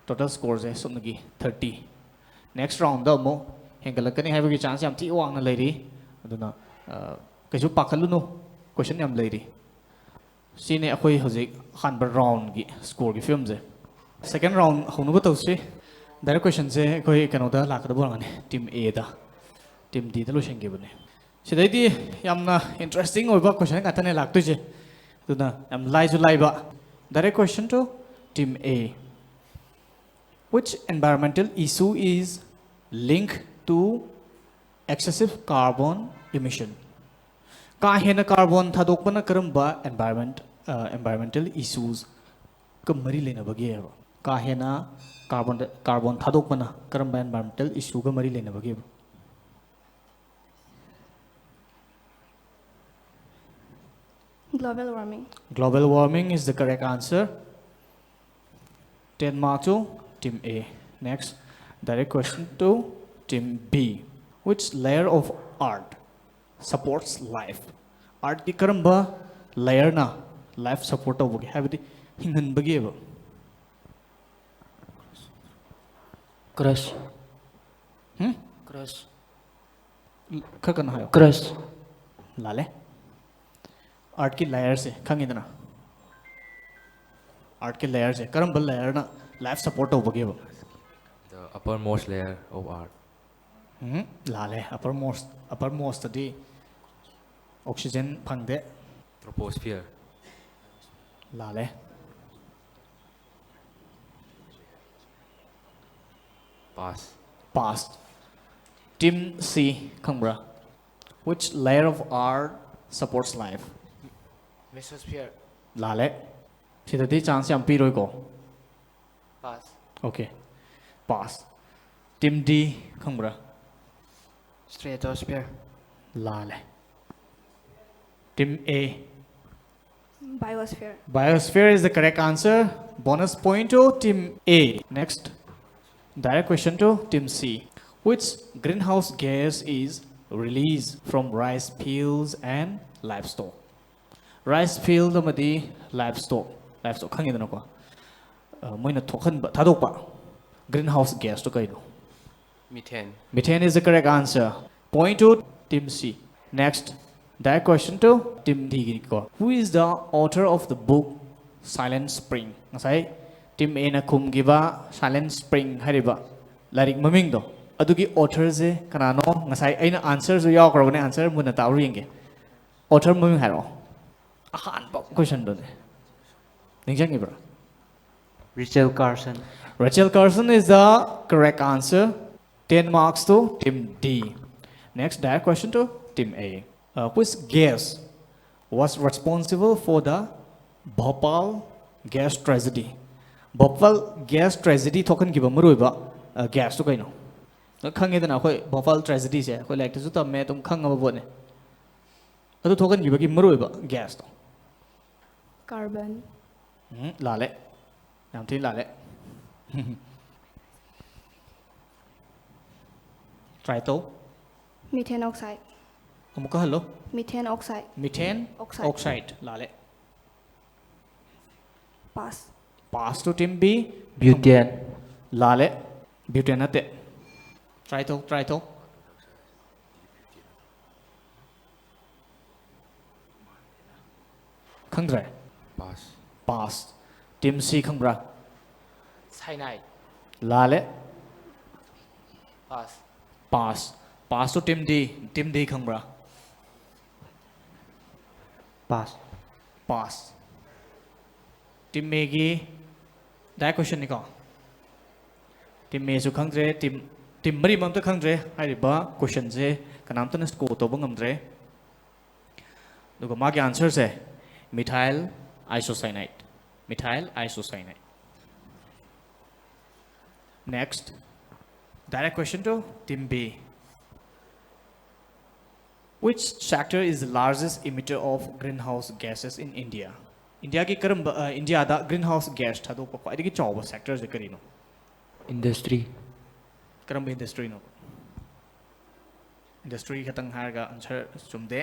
total score ꯁꯦ ꯁꯨꯞꯅꯒꯤ thirty꯫ Next round ꯗ ꯑꯃꯨꯛ ꯍꯦꯟꯒꯠꯂꯛꯀꯅꯤ ꯍꯥꯏꯕꯒꯤ chance ꯌꯥꯝ ꯊꯤ ꯋꯥꯡꯅ ꯂꯩꯔꯤ꯫ ꯑꯗꯨꯅ, ꯑ, ꯀꯩꯁꯨ ꯄꯥꯈꯠꯂꯨꯅꯨ, question ꯌꯥꯝ ꯂꯩꯔꯤ꯫ ꯁꯤꯅꯤ ꯑꯩꯈꯣꯏ ꯍꯧꯖꯤꯛ ꯑꯍꯥꯟꯕ round ꯒꯤ score ꯒꯤ ꯐꯤꯕꯝꯁꯦ꯫ Second round ꯍꯧꯅꯕ ꯇꯧꯁꯤ꯫ Direct question ꯁꯦ ꯑꯩꯈꯣꯏ ꯀꯩꯅꯣꯗ ꯂꯥꯛꯀꯗꯕ ꯑꯣꯏꯔꯝꯒꯅꯤ, Team A the. Team D ꯗ ꯂꯣꯏꯁꯤꯟꯈꯤꯕꯅꯦ꯫ ꯁꯤꯗꯩꯗꯤ ꯌꯥꯝꯅ interesting ꯑꯣꯏꯕ question ꯉꯥꯛꯇꯅꯦ ꯂꯥꯛꯇꯣꯏꯁꯦ꯫ ꯑꯗꯨꯅ ꯌꯥꯝ ꯂꯥꯏꯁꯨ ꯂꯥꯏꯕ꯫ Direct question to Team A. Which environmental issue is linked to excessive carbon emission? ꯀꯥ ꯍꯦꯟꯅ carbon ꯊꯥꯗꯣꯛꯄꯅ ꯀꯔꯝꯕ environment, ꯑ, environmental issues ꯀ ꯃꯔꯤ ꯂꯩꯅꯕꯒꯦ ꯍꯥꯏꯕ? ꯀꯥ ꯍꯦꯟꯅ carbon, carbon ꯊꯥꯗꯣꯛꯄꯅ ꯀꯔꯝꯕ environmental issue ꯒ ꯃꯔꯤ ꯂꯩꯅꯕꯒꯦꯕ? Global warming. Global warming is the correct answer. Ten mark to Team A. Next, direct question to Team B. Which layer of earth supports life? Earth ꯀꯤ ꯀꯔꯝꯕ layer ꯅ life support ꯇꯧꯕꯒꯦ, ꯍꯥꯏꯕꯗꯤ ꯍꯤꯡꯍꯟꯕꯒꯦꯕ? Crust. Hmm? Crust. ꯈꯔ ꯀꯟꯅ ꯍꯥꯏꯌꯣ꯫ Crust. ꯂꯥꯜꯂꯦ꯫ Earth ꯀꯤ layer ꯁꯦ ꯈꯪꯉꯤꯗꯅ? Earth ꯀꯤ layer ꯁꯦ ꯀꯔꯝꯕ layer ꯅ life support ꯇꯧꯕꯒꯦꯕ? The uppermost layer of earth. ꯎꯝ, ꯂꯥꯜꯂꯦ꯫ Uppermost, uppermostꯇꯗꯤ oxygen ꯐꯪꯗꯦ꯫ Troposphere. ꯂꯥꯜꯂꯦ꯫ Pass. Pass. Team C ꯈꯪꯕ꯭ꯔꯥ? Which layer of earth supports life? Mesosphere. ꯂꯥꯜꯂꯦ꯫ ꯁꯤꯗꯗꯤ chance ꯌꯥꯝ ꯄꯤꯔꯣꯏꯀꯣ꯫ Pass. Okay. Pass. Team D ꯈꯪꯕ꯭ꯔꯥ? Stratosphere. ꯂꯥꯜꯂꯦ꯫ Team A. Biosphere. Biosphere is the correct answer. Bonus point to Team A. Next, direct question to Team C. Which greenhouse gas is released from rice fields and livestock? Rice field ꯑꯃꯗꯤ livestock, livestock ꯈꯪꯉꯤꯗꯅꯀꯣ? ꯑ, ꯃꯣꯏꯅ ꯊꯣꯛꯍꯟꯕ, ꯊꯥꯗꯣꯛꯄ greenhouse gasꯇꯣ ꯀꯩꯅꯣ? Methane. Methane is the correct answer. Point to Team C. Next, direct question to Team D ꯒꯤꯅꯤꯀꯣ. Who is the author of the book Silent Spring? ꯉꯁꯥꯏ Team A ꯅ ꯈꯨꯝꯈꯤꯕ Silent Spring ꯍꯥꯏꯔꯤꯕ ꯂꯥꯏꯔꯤꯛ ꯃꯃꯤꯡꯗꯣ, ꯑꯗꯨꯒꯤ authorꯁꯦ ꯀꯅꯥꯅꯣ? ꯉꯁꯥꯏ ꯑꯩꯅ answerꯁꯨ ꯌꯥꯎꯈ꯭ꯔꯕꯅꯦ, answer ꯃꯨꯟꯅ ꯇꯥꯕ꯭ꯔꯥ ꯌꯦꯡꯒꯦ꯫ Author ꯃꯃꯤꯡ ꯍꯥꯏꯔꯛꯑꯣ꯫ ꯑꯍꯥꯟꯕ questionꯗꯨꯅꯦ꯫ ꯅꯤꯡꯁꯤꯡꯉꯤꯕ꯭ꯔꯥ? Rachel Carson. Rachel Carson is the correct answer. Ten marks to Team D. Next, direct question to Team A. Uh, which gas was responsible for the Bhopal gas tragedy? Bhopal gas tragedy ꯊꯣꯛꯍꯟꯈꯤꯕ ꯃꯔꯨꯑꯣꯏꯕ, uh, gasꯇꯣ ꯀꯩꯅꯣ? ꯅꯪ ꯈꯪꯉꯦꯗꯅ, ꯑꯩꯈꯣꯏ Bhopal tragedyꯁꯦ ꯑꯩꯈꯣꯏ ꯂꯥꯏꯔꯤꯛꯇꯁꯨ ꯇꯝꯃꯦ, ꯑꯗꯨꯝ ꯈꯪꯉꯕ ꯄꯣꯠꯅꯦ꯫ ꯑꯗꯨ ꯊꯣꯛꯍꯟꯈꯤꯕꯒꯤ ꯃꯔꯨꯑꯣꯏꯕ gasꯇꯣ꯫ Carbon. ꯎꯝ, ꯂꯥꯜꯂꯦ꯫ ꯌꯥꯝ ꯊꯤꯅ ꯂꯥꯜꯂꯦ꯫ Try ꯇꯧ꯫ Methane oxide. ꯑꯃꯨꯛꯀ hello. Methane oxide. Methane Oxide. Oxide꯫ ꯂꯥꯜꯂꯦ꯫ Pass. Pass to Team B. Butane. ꯂꯥꯜꯂꯦ꯫ Butane ꯅꯠꯇꯦ꯫ Try ꯇꯧ, try ꯇꯧ꯫ ꯈꯪꯗ꯭ꯔꯦ? Pass. Pass. Team C ꯈꯪꯕ꯭ꯔꯥ? Cyanide. ꯂꯥꯜꯂꯦ꯫ Pass. Pass. Pass to team D. Team D ꯈꯪꯕ꯭ꯔꯥ? Pass. Pass. Team A ꯒꯤ direct question ꯅꯤꯀꯣ. Team A ꯁꯨ ꯈꯪꯗ꯭ꯔꯦ, team team ꯃꯔꯤꯃꯛ ꯑꯝꯇ ꯈꯪꯗ꯭ꯔꯦ꯫ ꯍꯥꯏꯔꯤꯕ question ꯁꯦ ꯀꯅꯥꯝꯇꯅ score ꯇꯧꯕ ꯉꯝꯗ꯭ꯔꯦ꯫ ꯑꯗꯨꯒ ꯃꯥꯒꯤ answer say methyl isocyanate. Methyl isocyanate. Next, direct question to team B. Which sector is the largest emitter of greenhouse gases in India? ꯏꯟꯗꯤꯌꯥꯒꯤ ꯀꯔꯝꯕ, ꯏꯟꯗꯤꯌꯥꯗ greenhouse gas ꯊꯥꯗꯣꯛꯄ ꯈ꯭ꯋꯥꯏꯗꯒꯤ ꯆꯥꯎꯕ sector ꯁꯦ ꯀꯔꯤꯅꯣ? Industry. ꯀꯔꯝꯕ industry ꯅꯣ? Industry ꯈꯛꯇꯪ ꯍꯥꯏꯔꯒ answer ꯆꯨꯝꯗꯦ꯫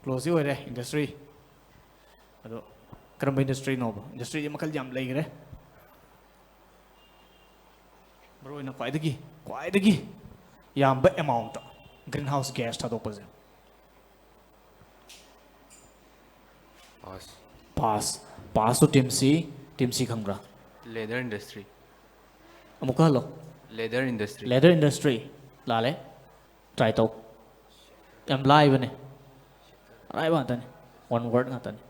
Close ꯇꯤ ꯑꯣꯏꯔꯦ industry꯫ ꯑꯗꯣ ꯀꯔꯝꯕ industry ꯅꯣꯕ? Industry ꯗꯤ ꯃꯈꯜ ꯌꯥꯝ ꯂꯩꯈ꯭ꯔꯦ꯫ ꯃꯔꯨꯑꯣꯏꯅ ꯈ꯭ꯋꯥꯏꯗꯒꯤ ꯈ꯭ꯋꯥꯏꯗꯒꯤ ꯌꯥꯝꯕ amount greenhouse gas ꯊꯥꯗꯣꯛꯄꯁꯦ꯫ Pass. Pass. Pass to team C. Team C ꯈꯪꯕ꯭ꯔꯥ? Leather industry. ꯑꯃꯨꯛꯀ hello. Leather industry. Leather industry. ꯂꯥꯜꯂꯦ꯫ Try ꯇꯧ꯫ ꯌꯥꯝ ꯂꯥꯏꯕꯅꯦ꯫ ꯑꯔꯥꯏꯕ ꯉꯥꯛꯇꯅꯤ꯫ One word ꯉꯥꯛꯇꯅꯤ꯫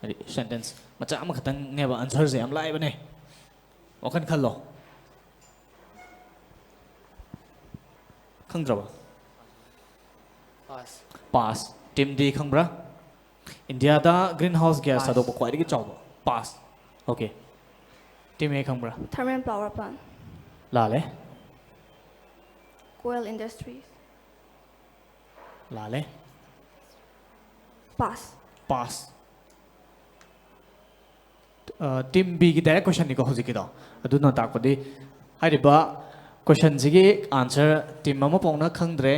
ꯍꯥꯏꯗꯤ sentence ꯃꯆꯥ ꯑꯃꯈꯛꯇꯪꯅꯦꯕ answer ꯁꯦ, ꯌꯥꯝ ꯂꯥꯏꯕꯅꯦ꯫ ꯋꯥꯈꯜ ꯈꯜꯂꯣ꯫ ꯈꯪꯗ꯭ꯔꯕ? Pass. Pass. Team D ꯈꯪꯕ꯭ꯔꯥ? ꯏꯟꯗꯤꯌꯥꯗ greenhouse gas Pass. ꯊꯥꯗꯣꯛꯄ ꯈ꯭ꯋꯥꯏꯗꯒꯤ ꯆꯥꯎꯕ꯫ Pass. Okay. Team A ꯈꯪꯕ꯭ꯔꯥ? Thermal power plant. ꯂꯥꯜꯂꯦ꯫ Coal industries. ꯂꯥꯜꯂꯦ꯫ Pass. Pass. Team B ꯒꯤ direct question ꯅꯤꯀꯣ ꯍꯧꯖꯤꯛꯀꯤꯗꯣ꯫ ꯑꯗꯨꯅ ꯇꯥꯛꯄꯗꯤ ꯍꯥꯏꯔꯤꯕ question ꯁꯤꯒꯤ answer team ꯑꯃꯐꯥꯎꯅ ꯈꯪꯗ꯭ꯔꯦ꯫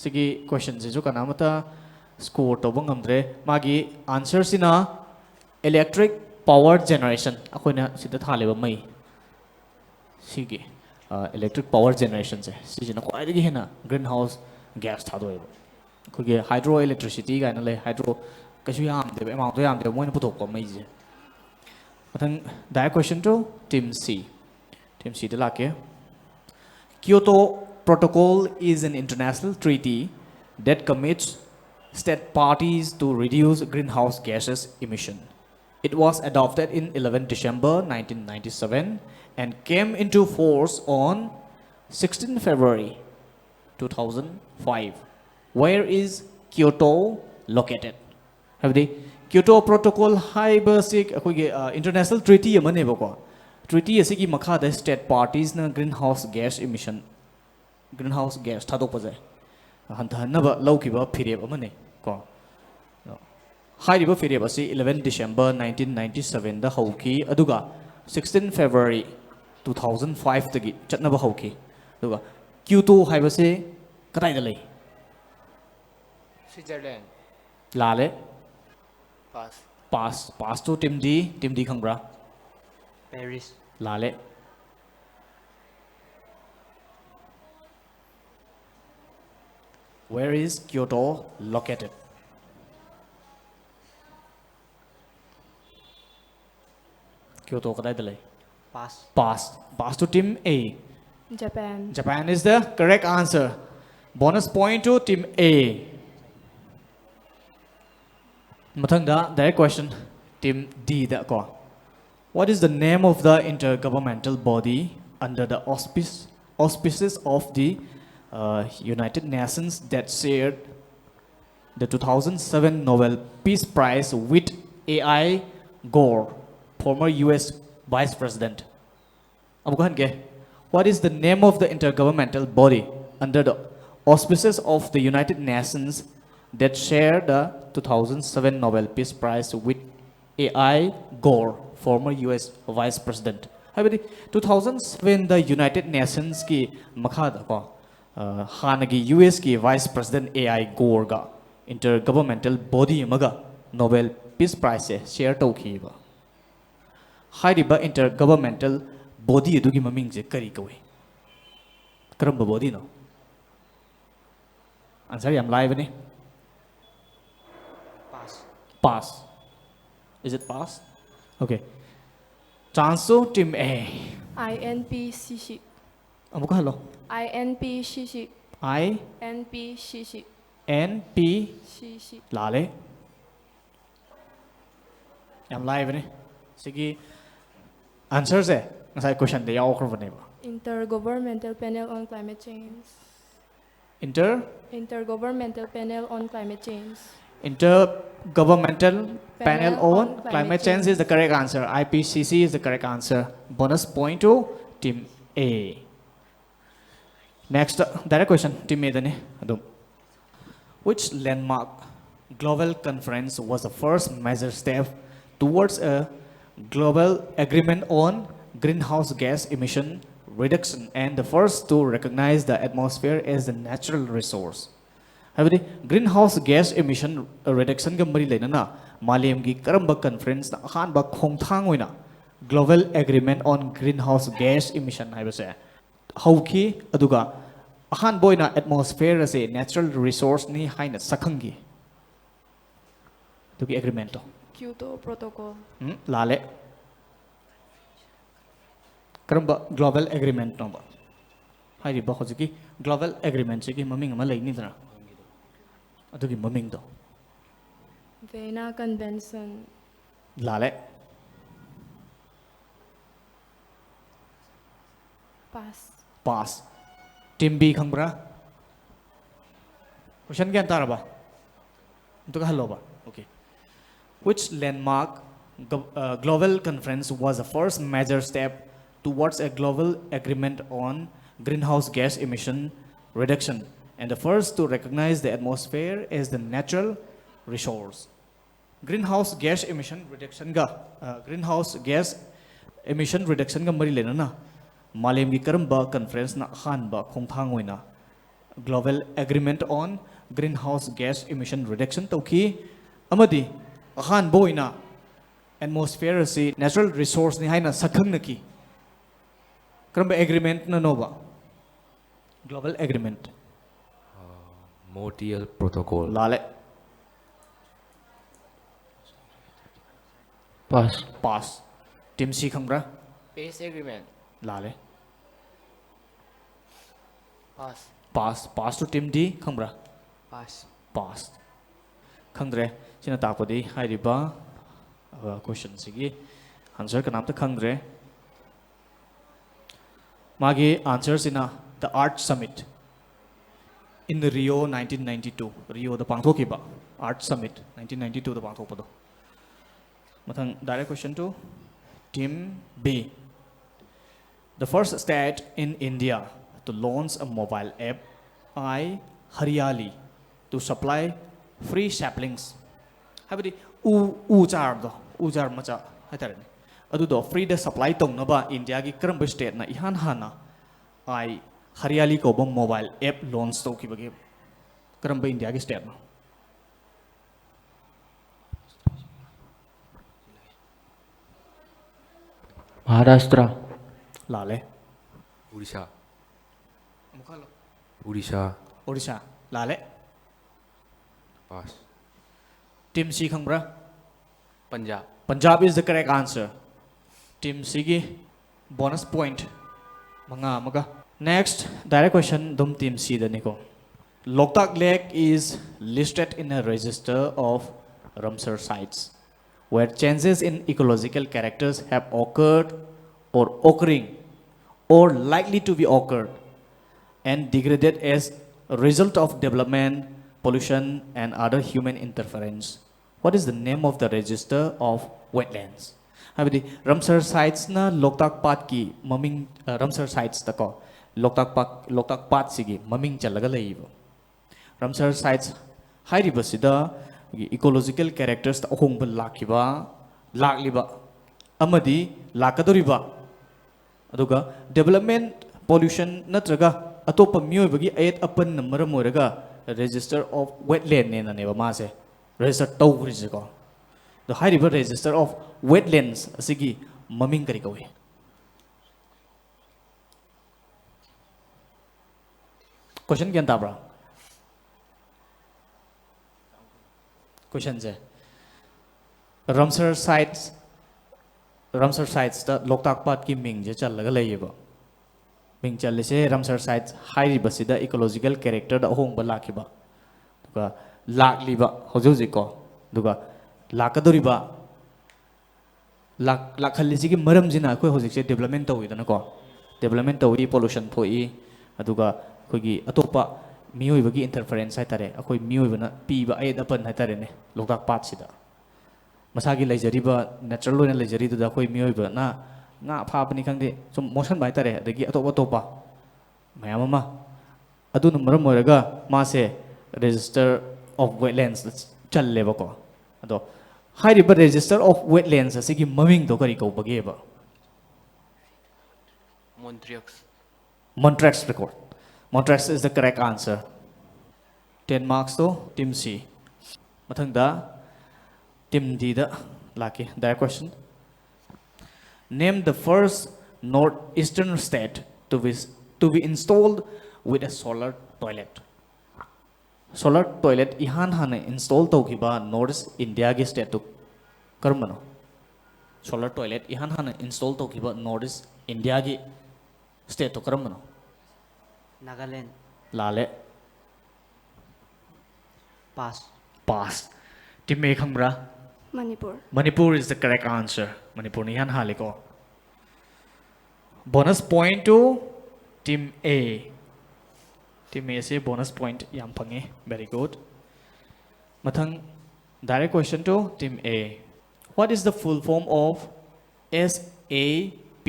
ꯁꯤꯒꯤ question ꯁꯤꯁꯨ ꯀꯅꯥꯃꯠꯇ score ꯇꯧꯕ ꯉꯝꯗ꯭ꯔꯦ꯫ ꯃꯥꯒꯤ answer ꯁꯤꯅ electric power generation, ꯑꯩꯈꯣꯏꯅ ꯁꯤꯗ ꯊꯥꯜꯂꯤꯕ ꯃꯩ, ꯁꯤꯒꯤ electric power generation ꯁꯦ, ꯁꯤꯁꯤꯅ ꯈ꯭ꯋꯥꯏꯗꯒꯤ ꯍꯦꯟꯅ greenhouse gas ꯊꯥꯗꯣꯛꯑꯦꯕ꯫ ꯑꯩꯈꯣꯏꯒꯤ hydro electricity ꯀꯥꯏꯅ ꯂꯩ꯫ Hydro ꯀꯩꯁꯨ ꯌꯥꯝꯗꯦꯕ, amount ꯇꯣ ꯌꯥꯝꯗꯦꯕ ꯃꯣꯏꯅ ꯄꯨꯊꯣꯛꯄ ꯃꯩꯁꯦ꯫ ꯃꯊꯪ, direct question to team C. ꯁꯤꯗ ꯂꯥꯛꯀꯦ. Kyoto Protocol is an international treaty that commits state parties to reduce greenhouse gases emission. It was adopted in eleven December nineteen ninety-seven and came into force on sixteen February two thousand five. Where is Kyoto located? ꯍꯥꯏꯕꯗꯤ Kyoto Protocol ꯍꯥꯏꯕꯁꯤ ꯑꯩꯈꯣꯏꯒꯤ international treaty ꯑꯃꯅꯦꯕꯀꯣ. Treaty ꯑꯁꯤꯒꯤ ꯃꯈꯥꯗ state ꯄꯥꯔꯇꯤꯁꯅ greenhouse gas emission, greenhouse gas ꯊꯥꯗꯣꯛꯄꯁꯦ ꯍꯟꯊꯍꯟꯅꯕ ꯂꯧꯈꯤꯕ ꯐꯤꯔꯦꯞ ꯑꯃꯅꯤ ꯀꯣ. ꯍꯥꯏꯔꯤꯕ ꯐꯤꯔꯦꯞ ꯑꯁꯤ eleven December nineteen ninety sevenꯗ ꯍꯧꯈꯤ, ꯑꯗꯨꯒ sixteen February two thousand fiveꯇꯒꯤ ꯆꯠꯅꯕ ꯍꯧꯈꯤ. ꯑꯗꯨꯒ ꯀ꯭ꯌꯨꯇꯣ ꯍꯥꯏꯕꯁꯦ ꯀꯗꯥꯏꯗ ꯂꯩ? Switzerland. ꯂꯥꯜꯂꯦ. Pass. Pass. Pass to team D. Team D ꯈꯪꯕ꯭ꯔꯥ? Paris. ꯂꯥꯜꯂꯦ. Where is Kyoto located? Kyoto ꯀꯗꯥꯏꯗ ꯂꯩ? Pass. Pass. Pass to team A. Japan. Japan is the correct answer. Bonus point to team A. ꯃꯊꯪꯗ direct question, team D ꯗ ꯀꯣ. What is the name of the intergovernmental body under the auspice, auspices of the uh, United Nations that shared the two thousand seven Nobel Peace Prize with A I Gore, former U S Vice President? ꯑꯃꯨꯛ ꯍꯟꯒꯦ. What is the name of the intergovernmental body under the auspices of the United Nations that shared the two thousand seven Nobel Peace Prize with A I Gore, former U S Vice President? ꯍꯥꯏꯕꯗꯤ two thousand sevenꯗ United Nationsꯀꯤ ꯃꯈꯥꯗ ꯀꯣ, ꯑ, ꯍꯥꯟꯅꯒꯤ U Sꯀꯤ Vice President A I Goreꯒ intergovernmental body ꯑꯃꯒ Nobel Peace Prizeꯁꯦ share ꯇꯧꯈꯤꯕ. ꯍꯥꯏꯔꯤꯕ intergovernmental body ꯑꯗꯨꯒꯤ ꯃꯃꯤꯡꯁꯦ ꯀꯔꯤ ꯀꯧꯏ? ꯀꯔꯝꯕ bodyꯅꯣ? Answer ꯌꯥꯝ ꯂꯥꯏꯕꯅꯤ. Pass. Pass. Is it pass? Okay. Chance to team A. I N P C C. ꯑꯃꯨꯛꯀ hello. I N P C C. I N P C C. N P C C. ꯂꯥꯜꯂꯦ꯫ ꯌꯥꯝ ꯂꯥꯏꯕꯅꯦ꯫ ꯁꯤꯒꯤ answerꯁꯦ ꯉꯁꯥꯏ questionꯗ ꯌꯥꯎꯈ꯭ꯔꯕꯅꯦꯕ꯫ Intergovernmental Panel on Climate Change. Inter Intergovernmental Panel on Climate Change. Intergovernmental Panel Panel on on Climate Climate Change is the Change. Correct answer. I P C C is the correct answer. Bonus point to Team A. Next, direct question, Team A ꯗꯅꯤ ꯑꯗꯨꯝ꯫ Which landmark global conference was the first major step towards a global agreement on greenhouse gas emission reduction and the first to recognize the atmosphere as the natural resource? ꯍꯥꯏꯕꯗꯤ greenhouse gas emission reductionꯒ ꯃꯔꯤ ꯂꯩꯅꯅ ꯃꯥꯂꯦꯝꯒꯤ ꯀꯔꯝꯕ conferenceꯅ ꯑꯍꯥꯟꯕ ꯈꯣꯡꯊꯥꯡ ꯑꯣꯏꯅ global agreement on greenhouse gas emission ꯍꯥꯏꯕꯁꯦ ꯍꯧꯈꯤ, ꯑꯗꯨꯒ ꯑꯍꯥꯟꯕ ꯑꯣꯏꯅ atmosphere ꯑꯁꯦ natural resourceꯅꯤ ꯍꯥꯏꯅ ꯁꯛꯈꯪꯈꯤ꯫ ꯑꯗꯨꯒꯤ agreementꯇꯣ꯫ Kyoto Protocol. ꯎꯝ, ꯂꯥꯜꯂꯦ꯫ ꯀꯔꯝꯕ global agreementꯅꯣꯕ? ꯍꯥꯏꯔꯤꯕ ꯍꯧꯖꯤꯛꯀꯤ global agreementꯁꯤꯒꯤ ꯃꯃꯤꯡ ꯑꯃ ꯂꯩꯅꯤꯗꯅ, ꯑꯗꯨꯒꯤ ꯃꯃꯤꯡꯗꯣ꯫ Vienna Convention. ꯂꯥꯜꯂꯦ꯫ Pass. Pass. Team B ꯈꯪꯕ꯭ꯔꯥ? Question ꯒ꯭ꯌꯥꯟ ꯇꯥꯔꯕ? ꯑꯝꯇꯒ ꯍꯜꯂꯣꯕ꯫ Okay. Which landmark go- uh, global conference was the first major step towards a global agreement on greenhouse gas emission reduction and the first to recognize the atmosphere as the natural resource? Greenhouse gas emission reductionꯒ, uh, greenhouse gas emission reductionꯒ ꯃꯔꯤ ꯂꯩꯅꯅ ꯃꯥꯂꯦꯝꯒꯤ ꯀꯔꯝꯕ conferenceꯅ ꯑꯍꯥꯟꯕ ꯈꯣꯡꯊꯥꯡ ꯑꯣꯏꯅ global agreement on greenhouse gas emission reduction ꯇꯧꯈꯤ? ꯑꯃꯗꯤ ꯑꯍꯥꯟꯕ ꯑꯣꯏꯅ atmosphere ꯑꯁꯤ natural resourceꯅꯤ ꯍꯥꯏꯅ ꯁꯛꯈꯪꯅꯈꯤ꯫ ꯀꯔꯝꯕ agreementꯅꯅꯣꯕ? Global agreement. Montreal Protocol. ꯂꯥꯜꯂꯦ꯫ Pass. Pass. Team C ꯈꯪꯕ꯭ꯔꯥ? Paris Agreement. ꯂꯥꯜꯂꯦ꯫ Pass. Pass, pass to team D, ꯈꯪꯕ꯭ꯔꯥ? Pass. Pass. ꯈꯪꯗ꯭ꯔꯦ꯫ ꯁꯤꯅ ꯇꯥꯛꯄꯗꯤ ꯍꯥꯏꯔꯤꯕ ꯀꯣꯏꯁꯟꯁꯤꯒꯤ ꯑꯟꯁꯔ ꯀꯅꯥꯝꯇ ꯈꯪꯗ꯭ꯔꯦ꯫ ꯃꯥꯒꯤ ꯑꯟꯁꯔꯁꯤꯅ the Earth Summit in Rio nineteen ninety-two, ꯔꯤꯌꯣꯗ ꯄꯥꯡꯊꯣꯛꯈꯤꯕ Earth Summit nineteen ninety-twoꯗ ꯄꯥꯡꯊꯣꯛꯄꯗꯣ꯫ ꯃꯊꯪ, direct question to team B. The first state in India to launch a mobile app, I Hariyali, to supply free saplings. ꯍꯥꯏꯕꯗꯤ ꯎ ꯎ ꯆꯥꯔꯗꯣ, ꯎ ꯆꯥꯔ ꯃꯆꯥ ꯍꯥꯏꯇꯥꯔꯦꯅꯦ, ꯑꯗꯨꯗꯣ ꯐ꯭ꯔꯤꯗ ꯁꯄ꯭ꯂꯥꯏ ꯇꯧꯅꯕ ꯏꯟꯗꯤꯌꯥꯒꯤ ꯀꯔꯝꯕ ꯁ꯭ꯇꯦꯠꯅ ꯏꯍꯥꯟ ꯍꯥꯟꯅ ꯑꯥꯏ ꯍꯔꯤꯌꯥꯂꯤ ꯀꯧꯕ ꯃꯣꯕꯥꯏꯜ ꯑꯦꯞ ꯂꯣꯟꯆ ꯇꯧꯈꯤꯕꯒꯦ? ꯀꯔꯝꯕ ꯏꯟꯗꯤꯌꯥꯒꯤ ꯁ꯭ꯇꯦꯠꯅꯣ? Maharashtra. ꯂꯥꯜꯂꯦ꯫ Odisha. ꯑꯃꯨꯛ ꯍꯜꯂꯣ꯫ Odisha. ꯑꯣꯔꯤꯁꯥ꯫ ꯂꯥꯜꯂꯦ꯫ Pass. Team C ꯈꯪꯕ꯭ꯔꯥ? Punjab. Punjab is the correct answer. Team Cꯒꯤ bonus point ꯃꯉꯥ ꯑꯃꯒ꯫ Next, direct question ꯑꯗꯨꯝ Team Cꯗꯅꯤꯀꯣ꯫ Loktak Lake is listed in a register of Ramsar sites where changes in ecological characters have occurred or occurring or likely to be occurred and degraded as a result of development, pollution and other human interference. What is the name of the register of wetlands? ꯍꯥꯏꯕꯗꯤ ꯔꯝꯁꯔ ꯁꯥꯏꯠꯁꯅ ꯂꯣꯛꯇꯥꯛ ꯄꯥꯠꯀꯤ ꯃꯃꯤꯡ, ꯔꯝꯁꯔ ꯁꯥꯏꯠꯁꯇꯀꯣ, ꯂꯣꯛꯇꯥꯛ ꯄꯥꯠ, ꯂꯣꯛꯇꯥꯛ ꯄꯥꯠꯁꯤꯒꯤ ꯃꯃꯤꯡ ꯆꯜꯂꯒ ꯂꯩꯌꯦꯕ꯫ ꯔꯝꯁꯔ sites ꯍꯥꯏꯔꯤꯕꯁꯤꯗ ecological ꯀꯦꯔꯦꯛꯇꯔꯁꯇ ꯑꯍꯣꯡꯕ ꯂꯥꯛꯈꯤꯕ, ꯂꯥꯛꯂꯤꯕ ꯑꯃꯗꯤ ꯂꯥꯛꯀꯗꯧꯔꯤꯕ, ꯑꯗꯨꯒ ꯗꯦꯕꯂꯞꯃꯦꯟ, ꯄꯣꯂ꯭ꯌꯨꯁꯟ ꯅꯠꯇ꯭ꯔꯒ ꯑꯇꯣꯞꯄ ꯃꯤꯑꯣꯏꯕꯒꯤ ꯑꯌꯦꯠ ꯑꯄꯟꯅ ꯃꯔꯝ ꯑꯣꯏꯔꯒ ꯔꯦꯖꯤꯁꯇꯔ ꯑꯣꯐ ꯋꯦꯠꯂꯦꯟꯅꯦꯅꯅꯦꯕ ꯃꯥꯁꯦ ꯔꯦꯖꯤꯁꯇꯔ ꯇꯧꯈ꯭ꯔꯤꯁꯦꯀꯣ꯫ ꯑꯗꯣ ꯍꯥꯏꯔꯤꯕ ꯔꯦꯖꯤꯁꯇꯔ ꯑꯣꯐ ꯋꯦꯠꯂꯦꯟꯁ ꯑꯁꯤꯒꯤ ꯃꯃꯤꯡ ꯀꯔꯤ ꯀꯧꯏ? ꯀꯣꯏꯁꯟ ꯒ꯭ꯌꯥꯟ ꯇꯥꯕ꯭ꯔꯥ? ꯀꯣꯏꯁꯟꯁꯦ ꯔꯝꯁꯔ ꯁꯥꯏꯠꯁ ꯔꯥꯝꯁꯔ ꯁꯥꯏꯠꯁꯇ ꯂꯣꯛꯇꯥꯛ ꯄꯥꯠꯀꯤ ꯃꯤꯡꯁꯦ ꯆꯜꯂꯒ ꯂꯩꯌꯦꯕ꯫ ꯃꯤꯡ ꯆꯜꯂꯤꯁꯦ ꯔꯥꯝꯁꯔ ꯁꯥꯏꯠꯁ ꯍꯥꯏꯔꯤꯕꯁꯤꯗ ꯏꯀꯣꯂꯣꯖꯤꯀꯦꯜ ꯀꯦꯔꯦꯛꯇꯔꯗ ꯑꯍꯣꯡꯕ ꯂꯥꯛꯈꯤꯕ, ꯑꯗꯨꯒ ꯂꯥꯛꯂꯤꯕ ꯍꯧꯖꯤꯛ ꯍꯧꯖꯤꯛꯀꯣ, ꯑꯗꯨꯒ ꯂꯥꯛꯀꯗꯧꯔꯤꯕ, ꯂꯥꯛ ꯂꯥꯛꯍꯜꯂꯤꯁꯤꯒꯤ ꯃꯔꯝꯁꯤꯅ ꯑꯩꯈꯣꯏ ꯍꯧꯖꯤꯛꯁꯦ ꯗꯦꯕꯂꯞꯃꯦꯟ ꯇꯧꯋꯤꯗꯅꯀꯣ꯫ ꯗꯦꯕꯂꯞꯃꯦꯟ ꯇꯧꯏ, ꯄꯣꯂꯨꯁꯟ ꯊꯣꯛꯏ, ꯑꯗꯨꯒ ꯑꯩꯈꯣꯏꯒꯤ ꯑꯇꯣꯞꯄ ꯃꯤꯑꯣꯏꯕꯒꯤ ꯏꯟꯇꯔꯐꯔꯦꯟꯁ ꯍꯥꯏꯇꯥꯔꯦ, ꯑꯩꯈꯣꯏ ꯃꯤꯑꯣꯏꯕꯅ ꯄꯤꯕ ꯑꯌꯦꯠ ꯑꯄꯟ ꯍꯥꯏꯇꯥꯔꯦꯅꯦ, ꯂꯣꯛꯇꯥꯛ ꯄꯥꯠꯁꯤꯗ꯫ ꯃꯁꯥꯒꯤ ꯂꯩꯖꯔꯤꯕ, ꯅꯦꯆꯔꯦꯜ ꯑꯣꯏꯅ ꯂꯩꯖꯔꯤꯗꯨꯗ ꯑꯩꯈꯣꯏ ꯃꯤꯑꯣꯏꯕꯅ ꯉꯥ ꯐꯥꯕꯅꯤ ꯈꯪꯗꯦ, ꯁꯨꯝ ꯃꯣꯠꯁꯟꯕ ꯍꯥꯏꯇꯥꯔꯦ, ꯑꯗꯒꯤ ꯑꯇꯣꯞ ꯑꯇꯣꯞꯄ ꯃꯌꯥꯝ ꯑꯃ꯫ ꯑꯗꯨꯅ ꯃꯔꯝ ꯑꯣꯏꯔꯒ ꯃꯥꯁꯦ Register of Wetlands ꯆꯜꯂꯦꯕꯀꯣ꯫ ꯑꯗꯣ ꯍꯥꯏꯔꯤꯕ Register of Wetlands ꯑꯁꯤꯒꯤ ꯃꯃꯤꯡꯗꯣ ꯀꯔꯤ ꯀꯧꯕꯒꯦꯕ? Montreux. Montreux record. Montreux is the correct answer. Ten marks to team C. ꯃꯊꯪꯗ team D ꯗ ꯂꯥꯛꯀꯦ꯫ Direct question. Name the first North Eastern state to be, to be installed with a solar toilet. Solar toilet ꯏꯍꯥꯟ ꯍꯥꯟꯅ install ꯇꯧꯈꯤꯕ North East India ꯒꯤ state two ꯀꯔꯝꯕꯅꯣ? Solar toilet ꯏꯍꯥꯟ ꯍꯥꯟꯅ install ꯇꯧꯈꯤꯕ North East India ꯒꯤ state two ꯀꯔꯝꯕꯅꯣ? Nagaland. ꯂꯥꯜꯂꯦ꯫ Pass. Pass. Team A ꯈꯪꯕ꯭ꯔꯥ? Manipur. Manipur is the correct answer. ꯃꯅꯤꯄꯨꯔꯅ ꯏꯍꯥꯟ ꯍꯥꯜꯂꯤꯀꯣ꯫ Bonus point to team A. Team A say bonus point ꯌꯥꯝ ꯐꯪꯉꯦ꯫ Very good. ꯃꯊꯪ, direct question to team A. What is the full form of SAPCC?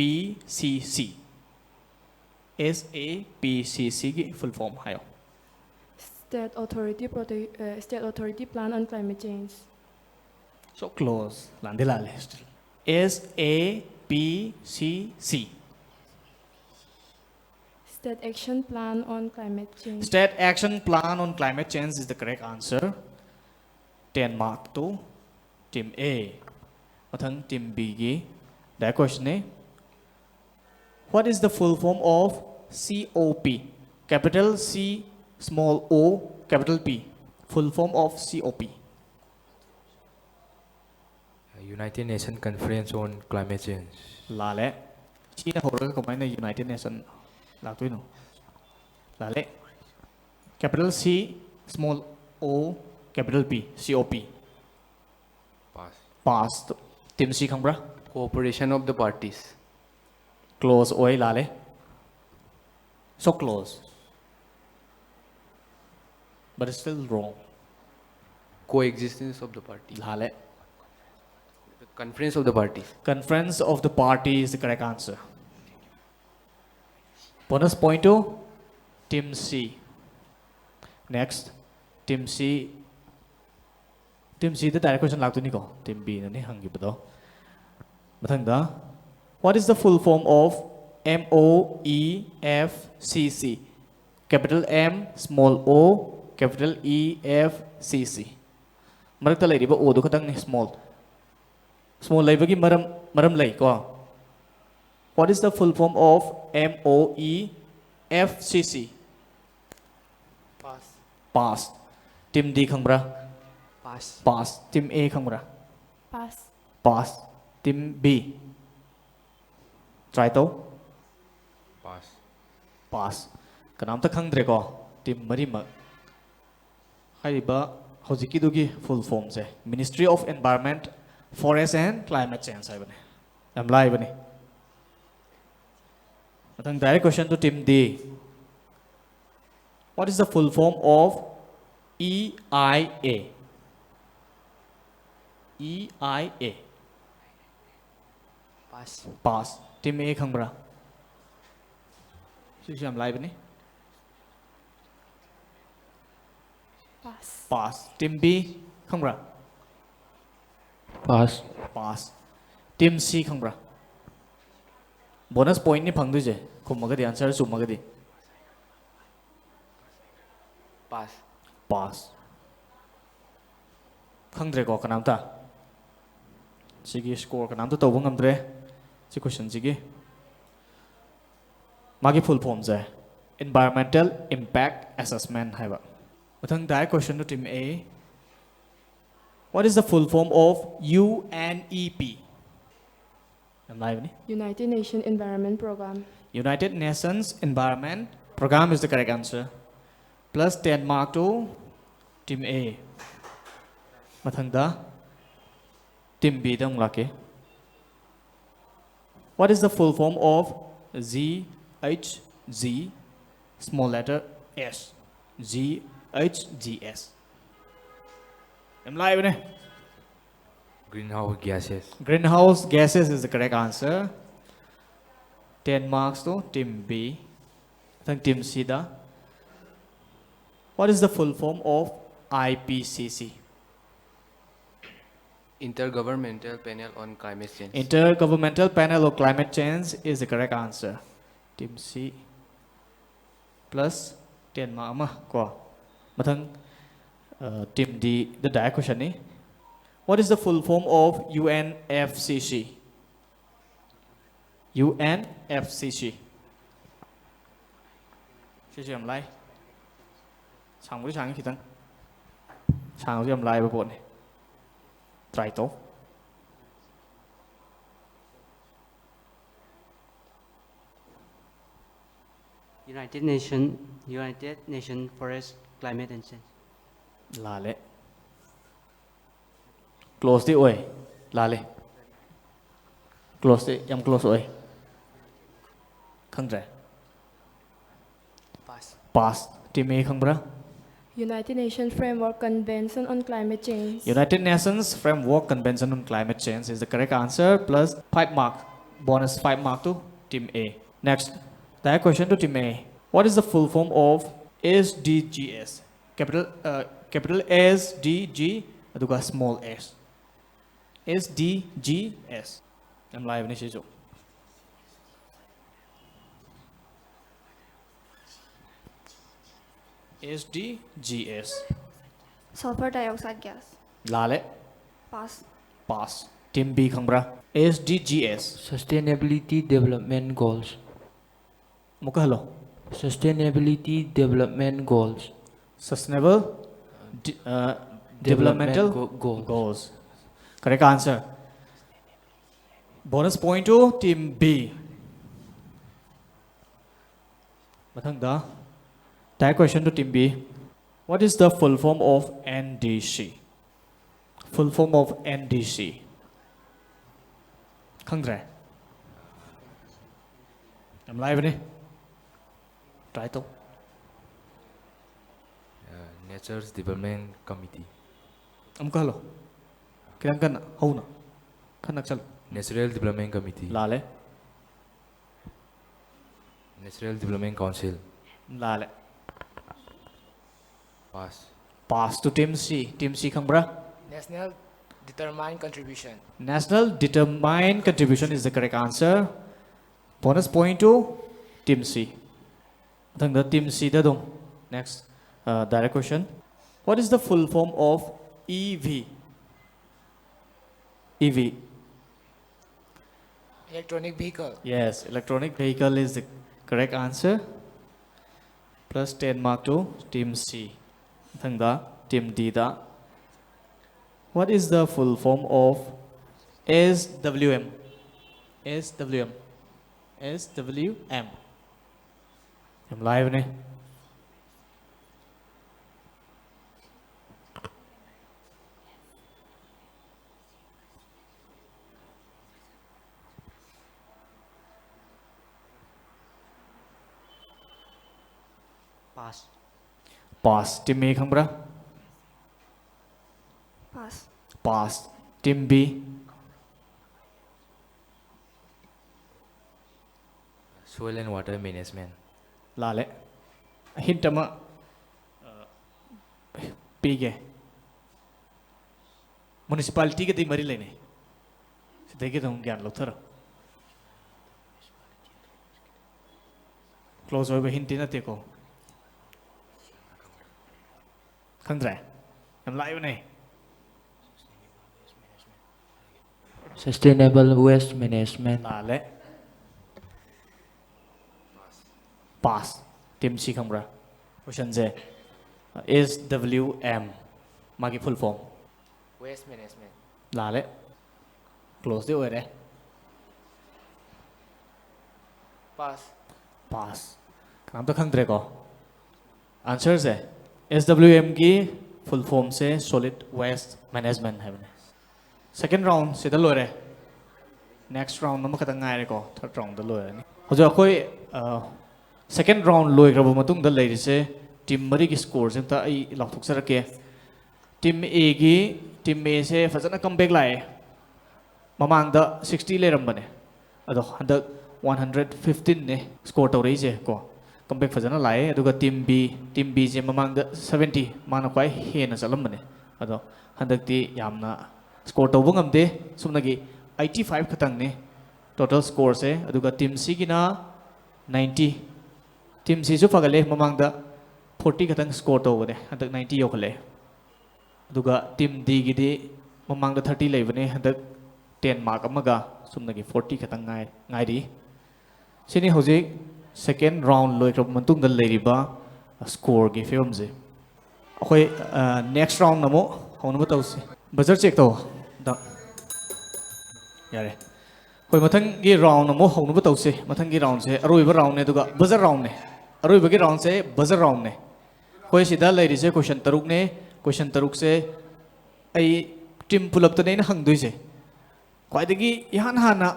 SAPCC ꯒꯤ full form ꯍꯥꯏꯌꯣ꯫ State Authority Prote- uh, State Authority Plan on Climate Change. So close. ꯂꯥꯟꯗꯤ ꯂꯥꯜꯂꯦ still. SAPCC. State Action Plan on Climate Change. State Action Plan on Climate Change is the correct answer. Ten mark to team A. ꯃꯊꯪ team B ꯒꯤ direct question ꯅꯦ꯫ What is the full form of COP? Capital C, small o, capital P. Full form of COP. United Nations Conference on Climate Change. ꯂꯥꯜꯂꯦ꯫ ꯁꯤꯅ ꯍꯧꯔꯒ ꯀꯃꯥꯏꯅ United Nation ꯂꯥꯛꯇꯣꯏꯅꯣ? ꯂꯥꯜꯂꯦ꯫ Capital C, small o, capital P, C O P. Pass. Pass. Team C ꯈꯪꯕ꯭ꯔꯥ? Cooperation of the parties. Close ꯑꯣꯏ, ꯂꯥꯜꯂꯦ꯫ So close, but it's still wrong. Coexistence of the parties. ꯂꯥꯜꯂꯦ꯫ Conference of the parties. Conference of the party is the correct answer. Bonus point to Team C. Next, Team C. Team C the direct question ꯂꯥꯛꯇꯣꯏꯅꯤꯀꯣ, Team B ꯅꯅꯤ ꯍꯪꯈꯤꯕꯗꯣ꯫ ꯃꯊꯪꯗ, what is the full form of M O E F C C? Capital M, small o, capital E F C C. ꯃꯔꯛꯇ ꯂꯩꯔꯤꯕ O ꯗꯨ ꯈꯛꯇꯪꯅꯤ small. Small ꯂꯩꯕꯒꯤ ꯃꯔꯝ, ꯃꯔꯝ ꯂꯩꯀꯣ꯫ What is the full form of M O E F C C? Pass. Pass. Team D ꯈꯪꯕ꯭ꯔꯥ? Pass. Pass. Team A ꯈꯪꯕ꯭ꯔꯥ? Pass. Pass. Team B. Try ꯇꯧ꯫ Pass. Pass. ꯀꯅꯥꯝꯇ ꯈꯪꯗ꯭ꯔꯦꯀꯣ, team ꯃꯔꯤꯃꯛ꯫ ꯍꯥꯏꯔꯤꯕ ꯍꯧꯖꯤꯛꯀꯤꯗꯨꯒꯤ full form say Ministry of Environment, Forest and Climate Change ꯍꯥꯏꯕꯅꯦ꯫ ꯌꯥꯝ ꯂꯥꯏꯕꯅꯤ꯫ ꯃꯊꯪ direct question to Team D. What is the full form of E I A? E I A. Pass. Pass. Team A ꯈꯪꯕ꯭ꯔꯥ? ꯁꯤꯁꯨ ꯌꯥꯝ ꯂꯥꯏꯕꯅꯤ꯫ Pass. Pass. Team B ꯈꯪꯕ꯭ꯔꯥ? Pass. Pass. Team C ꯈꯪꯕ꯭ꯔꯥ? Bonus point ꯅꯤ ꯐꯪꯗꯣꯏꯁꯦ, ꯈꯨꯝꯃꯒꯗꯤ, answer ꯆꯨꯝꯃꯒꯗꯤ꯫ Pass. Pass. ꯈꯪꯗ꯭ꯔꯦꯀꯣ ꯀꯅꯥꯝꯇ? ꯁꯤꯒꯤ score ꯀꯅꯥꯝꯇ ꯇꯧꯕ ꯉꯝꯗ꯭ꯔꯦ ꯁꯤ question ꯁꯤꯒꯤ꯫ ꯃꯥꯒꯤ full form ꯁꯦ Environmental Impact Assessment ꯍꯥꯏꯕ꯫ ꯃꯊꯪ direct question to Team A. What is the full form of U N E P? ꯌꯥꯝ ꯂꯥꯏꯕꯅꯤ. United Nations Environment Program. United Nations Environment Program is the correct answer. Plus ten mark to team A. ꯃꯊꯪꯗ team B ꯗ ꯑꯃꯨꯛ ꯂꯥꯛꯀꯦ. What is the full form of G H G small letter S? G H G S. ꯌꯥꯝ ꯂꯥꯏꯕꯅꯦ. Greenhouse gases. Greenhouse gases is the correct answer. ten marks to team B. ꯃꯊꯪ team C the. What is the full form of I P C C? Intergovernmental Panel on Climate Change. Intergovernmental Panel on Climate Change is the correct answer. Team C plus ten mark ꯑꯃ ꯀꯣ. ꯃꯊꯪ uh, team D ꯗ direct question ꯅꯤ. What is the full form of U N F C C? U N F C C. ꯁꯤꯁꯨ ꯌꯥꯝ ꯂꯥꯏ. ꯁꯥꯡꯕꯨꯗꯤ ꯁꯥꯡꯉꯤ ꯈꯤꯇꯪ. ꯁꯥꯡꯉꯁꯨ ꯌꯥꯝ ꯂꯥꯏꯕ ꯄꯣꯠꯅꯤ. Try ꯇꯧ. United Nation United Nation Forest Climate and Change. ꯂꯥꯜꯂꯦ. Close ꯇꯤ ꯑꯣꯏ. ꯂꯥꯜꯂꯦ. Close ꯇꯤ ꯌꯥꯝ close ꯑꯣꯏ. ꯈꯪꯗ꯭ꯔꯦ. Pass. Pass. Team A ꯈꯪꯕ꯭ꯔꯥ? United Nations Framework Convention on Climate Change. United Nations Framework Convention on Climate Change is the correct answer. Plus five mark. Bonus five mark to team A. Next. Direct question to team A. What is the full form of S D Gs? Capital uh, capital S D G ꯑꯗꯨꯒ small S. S D G S. ꯌꯥꯝ ꯂꯥꯏꯕꯅꯤ ꯁꯤꯁꯨ. S D G S. Sulfur dioxide gas. ꯂꯥꯜꯂꯦ. Pass. Pass. Team B ꯈꯪꯕ꯭ꯔꯥ? S D G S. Sustainability Development Goals. ꯑꯃꯨꯛꯀ hello. Sustainability Development Goals. Sustainable de- uh, Developmental Development go- goals. Goals. Correct answer. Bonus point to team B. ꯃꯊꯪꯗ, direct question to team B. What is the full form of N D C? Full form of N D C. ꯈꯪꯗ꯭ꯔꯦ? ꯌꯥꯝ ꯂꯥꯏꯕꯅꯦ꯫ Try ꯇꯧ꯫ Nature's Development Committee. ꯑꯃꯨꯛꯀ hello. ꯈꯤꯇꯪ ꯀꯟꯅ ꯍꯧꯅ꯫ ꯈꯔ ꯅꯛꯁꯜꯂꯨ꯫ Natural Development Committee. ꯂꯥꯜꯂꯦ꯫ Natural Development Council. ꯂꯥꯜꯂꯦ꯫ Pass. Pass to team C. Team C ꯈꯪꯕ꯭ꯔꯥ? National Determined Contribution. National Determined Contribution is the correct answer. Bonus point to team C. ꯃꯊꯪꯗ team C ꯗ ꯑꯗꯨꯝ꯫ Next, uh, direct question. What is the full form of E V? E V. Electronic vehicle. Yes, electronic vehicle is the correct answer. Plus ten mark to team C. ꯃꯊꯪꯗ team D the. What is the full form of S W M? S W M. S W M. ꯌꯥꯝ ꯂꯥꯏꯕꯅꯦ꯫ Pass. Pass. Team A ꯈꯪꯕ꯭ꯔꯥ? Pass. Pass. Team B. Soil and Water Management. ꯂꯥꯜꯂꯦ꯫ Hint ꯑꯃ, ꯑ, ꯄꯤꯒꯦ꯫ Municipality ꯒꯗꯤ ꯃꯔꯤ ꯂꯩꯅꯩ꯫ ꯁꯤꯗꯒꯤ ꯑꯗꯨꯝ ꯒ꯭ꯌꯥꯟ ꯂꯧꯊꯔꯣ꯫ Close ꯑꯣꯏꯕ hint ꯇꯤ ꯅꯠꯇꯦꯀꯣ꯫ ꯈꯪꯗ꯭ꯔꯦ? ꯌꯥꯝ ꯂꯥꯏꯕꯅꯦ꯫ Sustainable Waste Management. ꯂꯥꯜꯂꯦ꯫ Pass. Team C ꯈꯪꯕ꯭ꯔꯥ? Question ꯁꯦ S W M. ꯃꯥꯒꯤ full form? Waste management. ꯂꯥꯜꯂꯦ꯫ Close ꯗꯤ ꯑꯣꯏꯔꯦ꯫ Pass. Pass. ꯀꯅꯥꯝꯇ ꯈꯪꯗ꯭ꯔꯦꯀꯣ? Answer ꯁꯦ, S W M ꯒꯤ full form ꯁꯦ solid waste management ꯍꯥꯏꯕꯅꯦ꯫ Second round ꯁꯤꯗ ꯂꯣꯏꯔꯦ꯫ Next round ꯑꯃꯈꯛꯇꯪ ꯉꯥꯏꯔꯦꯀꯣ, third round ꯗ ꯂꯣꯏꯔꯅꯤ꯫ ꯍꯧꯖꯤꯛ ꯑꯩꯈꯣꯏ second round ꯂꯣꯏꯈ꯭ꯔꯕ ꯃꯇꯨꯡꯗ ꯂꯩꯔꯤꯁꯦ team ꯃꯔꯤꯒꯤ score ꯁꯦ ꯑꯝꯇ ꯑꯩ ꯂꯥꯎꯊꯣꯛꯆꯔꯛꯀꯦ꯫ Team A ꯒꯤ, team A ꯁꯦ ꯐꯖꯅ comeback ꯂꯥꯛꯑꯦ꯫ ꯃꯃꯥꯡꯗ sixty ꯂꯩꯔꯝꯕꯅꯦ, ꯑꯗꯣ ꯍꯟꯗꯛ one hundred fifteen ꯅꯦ score ꯇꯧꯔꯛꯏꯁꯦ ꯀꯣ, comeback ꯐꯖꯅ ꯂꯥꯛꯑꯦ꯫ ꯑꯗꯨꯒ team B, team B ꯁꯦ ꯃꯃꯥꯡꯗ seventy, ꯃꯥꯅ ꯈ꯭ꯋꯥꯏ ꯍꯦꯟꯅ ꯆꯠꯂꯝꯕꯅꯦ, ꯑꯗꯣ ꯍꯟꯗꯛꯇꯤ ꯌꯥꯝꯅ score ꯇꯧꯕ ꯉꯝꯗꯦ꯫ ꯁꯨꯞꯅꯒꯤ eighty five ꯈꯛꯇꯪꯅꯤ total score ꯁꯦ꯫ ꯑꯗꯨꯒ team C ꯒꯤꯅ ninety꯫ Team C ꯁꯨ ꯐꯒꯠꯂꯦ, ꯃꯃꯥꯡꯗ forty ꯈꯛꯇꯪ score ꯇꯧꯕꯅꯦ, ꯍꯟꯗꯛ ninety ꯌꯧꯈꯠꯂꯛꯑꯦ꯫ ꯑꯗꯨꯒ team D ꯒꯤꯗꯤ ꯃꯃꯥꯡꯗ thirty ꯂꯩꯕꯅꯦ, ꯍꯟꯗꯛ ten mark ꯑꯃꯒ ꯁꯨꯞꯅꯒꯤ forty ꯈꯛꯇꯪ ꯉꯥꯏ-, ꯉꯥꯏꯔꯤ꯫ ꯁꯤꯅꯤ ꯍꯧꯖꯤꯛ second round ꯂꯣꯏꯈ꯭ꯔꯕ ꯃꯇꯨꯡꯗ ꯂꯩꯔꯤꯕ score ꯒꯤ ꯐꯤꯕꯝꯁꯦ꯫ ꯑꯩꯈꯣꯏ next round ꯑꯃꯨꯛ ꯍꯧꯅꯕ ꯇꯧꯁꯤ꯫ Buzzer check ꯇꯧ꯫ ꯗ-, ꯌꯥꯔꯦ꯫ ꯑꯩꯈꯣꯏ ꯃꯊꯪꯒꯤ round ꯑꯃꯨꯛ ꯍꯧꯅꯕ ꯇꯧꯁꯤ꯫ ꯃꯊꯪꯒꯤ round ꯁꯦ ꯑꯔꯣꯏꯕ round ꯅꯦ, ꯑꯗꯨꯒ buzzer round ꯅꯦ꯫ ꯑꯔꯣꯏꯕꯒꯤ round ꯁꯦ buzzer round ꯅꯦ꯫ ꯑꯩꯈꯣꯏ ꯁꯤꯗ ꯂꯩꯔꯤꯁꯦ question ꯇꯔꯨꯛꯅꯦ꯫ Question ꯇꯔꯨꯛꯁꯦ ꯑꯩ team ꯄꯨꯂꯞꯇꯅꯦ ꯑꯩꯅ ꯍꯪꯗꯣꯏꯁꯦ꯫ ꯈ꯭ꯋꯥꯏꯗꯒꯤ ꯏꯍꯥꯟ ꯍꯥꯟꯅ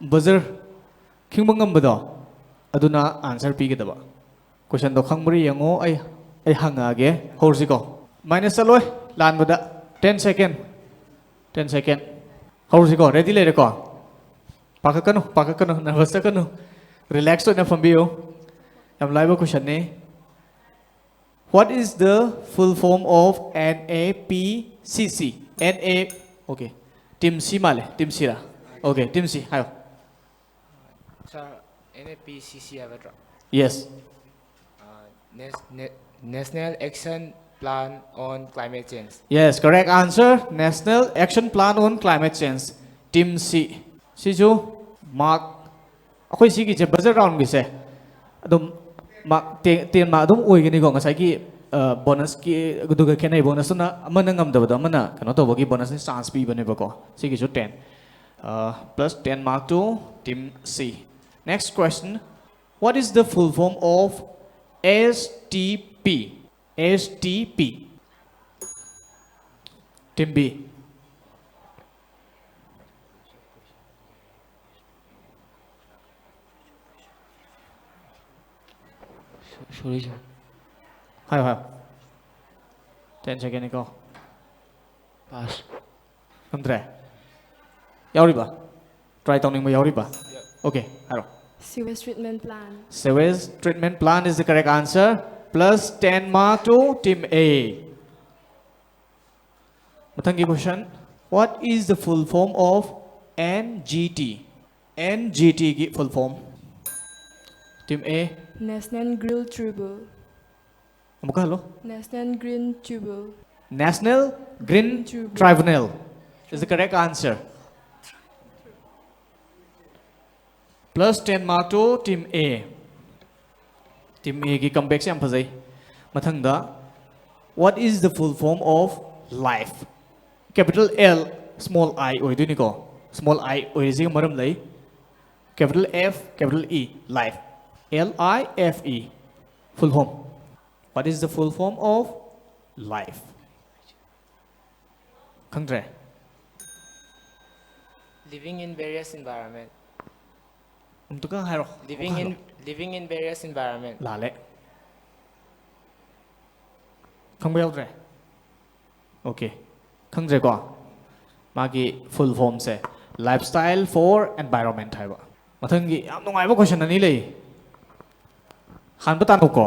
buzzer ꯈꯤꯡꯕ ꯉꯝꯕꯗꯣ, ꯑꯗꯨꯅ answer ꯄꯤꯒꯗꯕ꯫ Question ꯗꯣ ꯈꯪꯕ꯭ꯔꯥ ꯌꯦꯡꯉꯣ, ꯑꯩ, ꯑꯩ ꯍꯪꯉꯛꯑꯒꯦ꯫ ꯍꯧꯔꯁꯤꯀꯣ꯫ Minus ꯆꯠꯂꯣꯏ, ꯂꯥꯟꯕꯗ꯫ Ten second꯫ Ten second꯫ ꯍꯧꯔꯁꯤꯀꯣ꯫ Ready ꯂꯩꯔꯦꯀꯣ? ꯄꯥꯈꯠꯀꯅꯨ, ꯄꯥꯈꯠꯀꯅꯨ, nervous ꯆꯠꯀꯅꯨ꯫ Relax ꯑꯣꯏꯅ ꯐꯝꯕꯤꯌꯨ꯫ ꯌꯥꯝ ꯂꯥꯏꯕ question ꯅꯤ꯫ What is the full form of N A P C C? N A, okay. Team C ꯃꯥꯜꯂꯦ, team C ꯔꯥ? Okay, team C, ꯍꯥꯏꯌꯣ꯫ Sir, N A P C C ꯍꯥꯏꯕ ꯅꯠꯇ꯭ꯔꯣ? Yes. Uh, Nas- Na- National Action Plan on Climate Change. Yes, correct answer. National Action Plan on Climate Change. Team C. ꯁꯤꯁꯨ mark, ꯑꯩꯈꯣꯏ ꯁꯤꯒꯤꯁꯦ buzzer round ꯒꯤꯁꯦ ꯑꯗꯨꯝ mark ten, ten mark ꯑꯗꯨꯝ ꯑꯣꯏꯒꯅꯤꯀꯣ, ꯉꯁꯥꯏꯒꯤ ꯕꯣꯅꯁꯀꯤ ꯑꯗꯨꯒ ꯈꯦꯠꯅꯩ, ꯕꯣꯅꯁꯇꯨꯅ ꯑꯃꯅ ꯉꯝꯗꯕꯗꯣ ꯑꯃꯅ ꯀꯩꯅꯣ ꯇꯧꯕꯒꯤ ꯕꯣꯅꯁꯅ ꯆꯥꯟꯁ ꯄꯤꯕꯅꯦꯕꯀꯣ꯫ ꯁꯤꯒꯤꯁꯨ ten. Plus ten mark two team C. Next question, what is the full form of S T P? S T P. Team B. Sorry, sir. ꯍꯥꯏꯌꯣ ꯍꯥꯏꯌꯣ꯫ ꯇꯦꯟ ꯁꯦꯀꯦꯟꯅꯤꯀꯣ꯫ Pass. ꯈꯪꯗ꯭ꯔꯦ? ꯌꯥꯎꯔꯤꯕ? ꯇ꯭ꯔꯥꯏ ꯇꯧꯅꯤꯡꯕ ꯌꯥꯎꯔꯤꯕ? ꯑꯣꯀꯦ, ꯍꯥꯏꯔꯣ꯫ Sewage treatment plant. Sewage treatment plant is the correct answer. Plus ten mark to team A. ꯃꯊꯪꯒꯤ question. What is the full form of N G T? N G T ꯒꯤ full form. Team A. National Green Tribunal. ꯑꯃꯨꯛꯀ hello. National Green Tribunal. National Green Tribunal. Tribunal is the correct answer. Plus ten mark to team A. Team A ꯒꯤ comeback ꯁꯦ ꯌꯥꯝ ꯐꯖꯩ꯫ ꯃꯊꯪꯗ, what is the full form of life? Capital L, small I ꯑꯣꯏꯗꯣꯏꯅꯤꯀꯣ꯫ Small I ꯑꯣꯏꯔꯤꯁꯤꯒꯤ ꯃꯔꯝ ꯂꯩ꯫ Capital F, capital E, life. L I F E, full form. What is the full form of life? ꯈꯪꯗ꯭ꯔꯦ? Living in various environment. ꯑꯃꯨꯛꯇꯒ ꯍꯥꯏꯔꯣ꯫ Living in ꯑꯃꯨꯛꯀ hello. living in various environment. ꯂꯥꯜꯂꯦ꯫ ꯈꯪꯕ ꯌꯥꯎꯗ꯭ꯔꯦ? Okay. ꯈꯪꯗ꯭ꯔꯦꯀꯣ? ꯃꯥꯒꯤ full form say lifestyle for environment ꯍꯥꯏꯕ꯫ ꯃꯊꯪꯒꯤ ꯌꯥꯝ ꯅꯨꯡꯉꯥꯏꯕ question ꯑꯅꯤ ꯂꯩ꯫ ꯍꯥꯟꯕ ꯇꯥꯟꯅꯧꯀꯣ꯫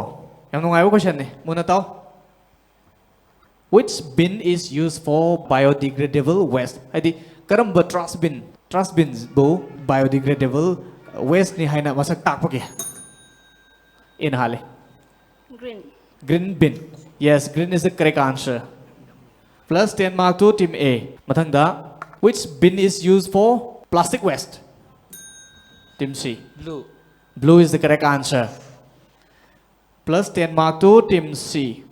ꯌꯥꯝ ꯅꯨꯡꯉꯥꯏꯕ question ꯅꯤ꯫ ꯃꯨꯟꯅ ꯇꯥꯎ꯫ Which bin is used for biodegradable waste? ꯍꯥꯏꯗꯤ ꯀꯔꯝꯕ trash bin, trash bin ꯕꯨ biodegradable waste ꯅꯤ ꯍꯥꯏꯅ ꯃꯁꯛ ꯇꯥꯛꯄꯒꯦ? ꯑꯦꯅ ꯍꯥꯜꯂꯤ꯫ Green. Green bin. Yes, green is the correct answer. Plus ten mark to team A. ꯃꯊꯪꯗ, which bin is used for plastic waste? Team C. Blue. Blue is the correct answer. Plus ten mark to team C.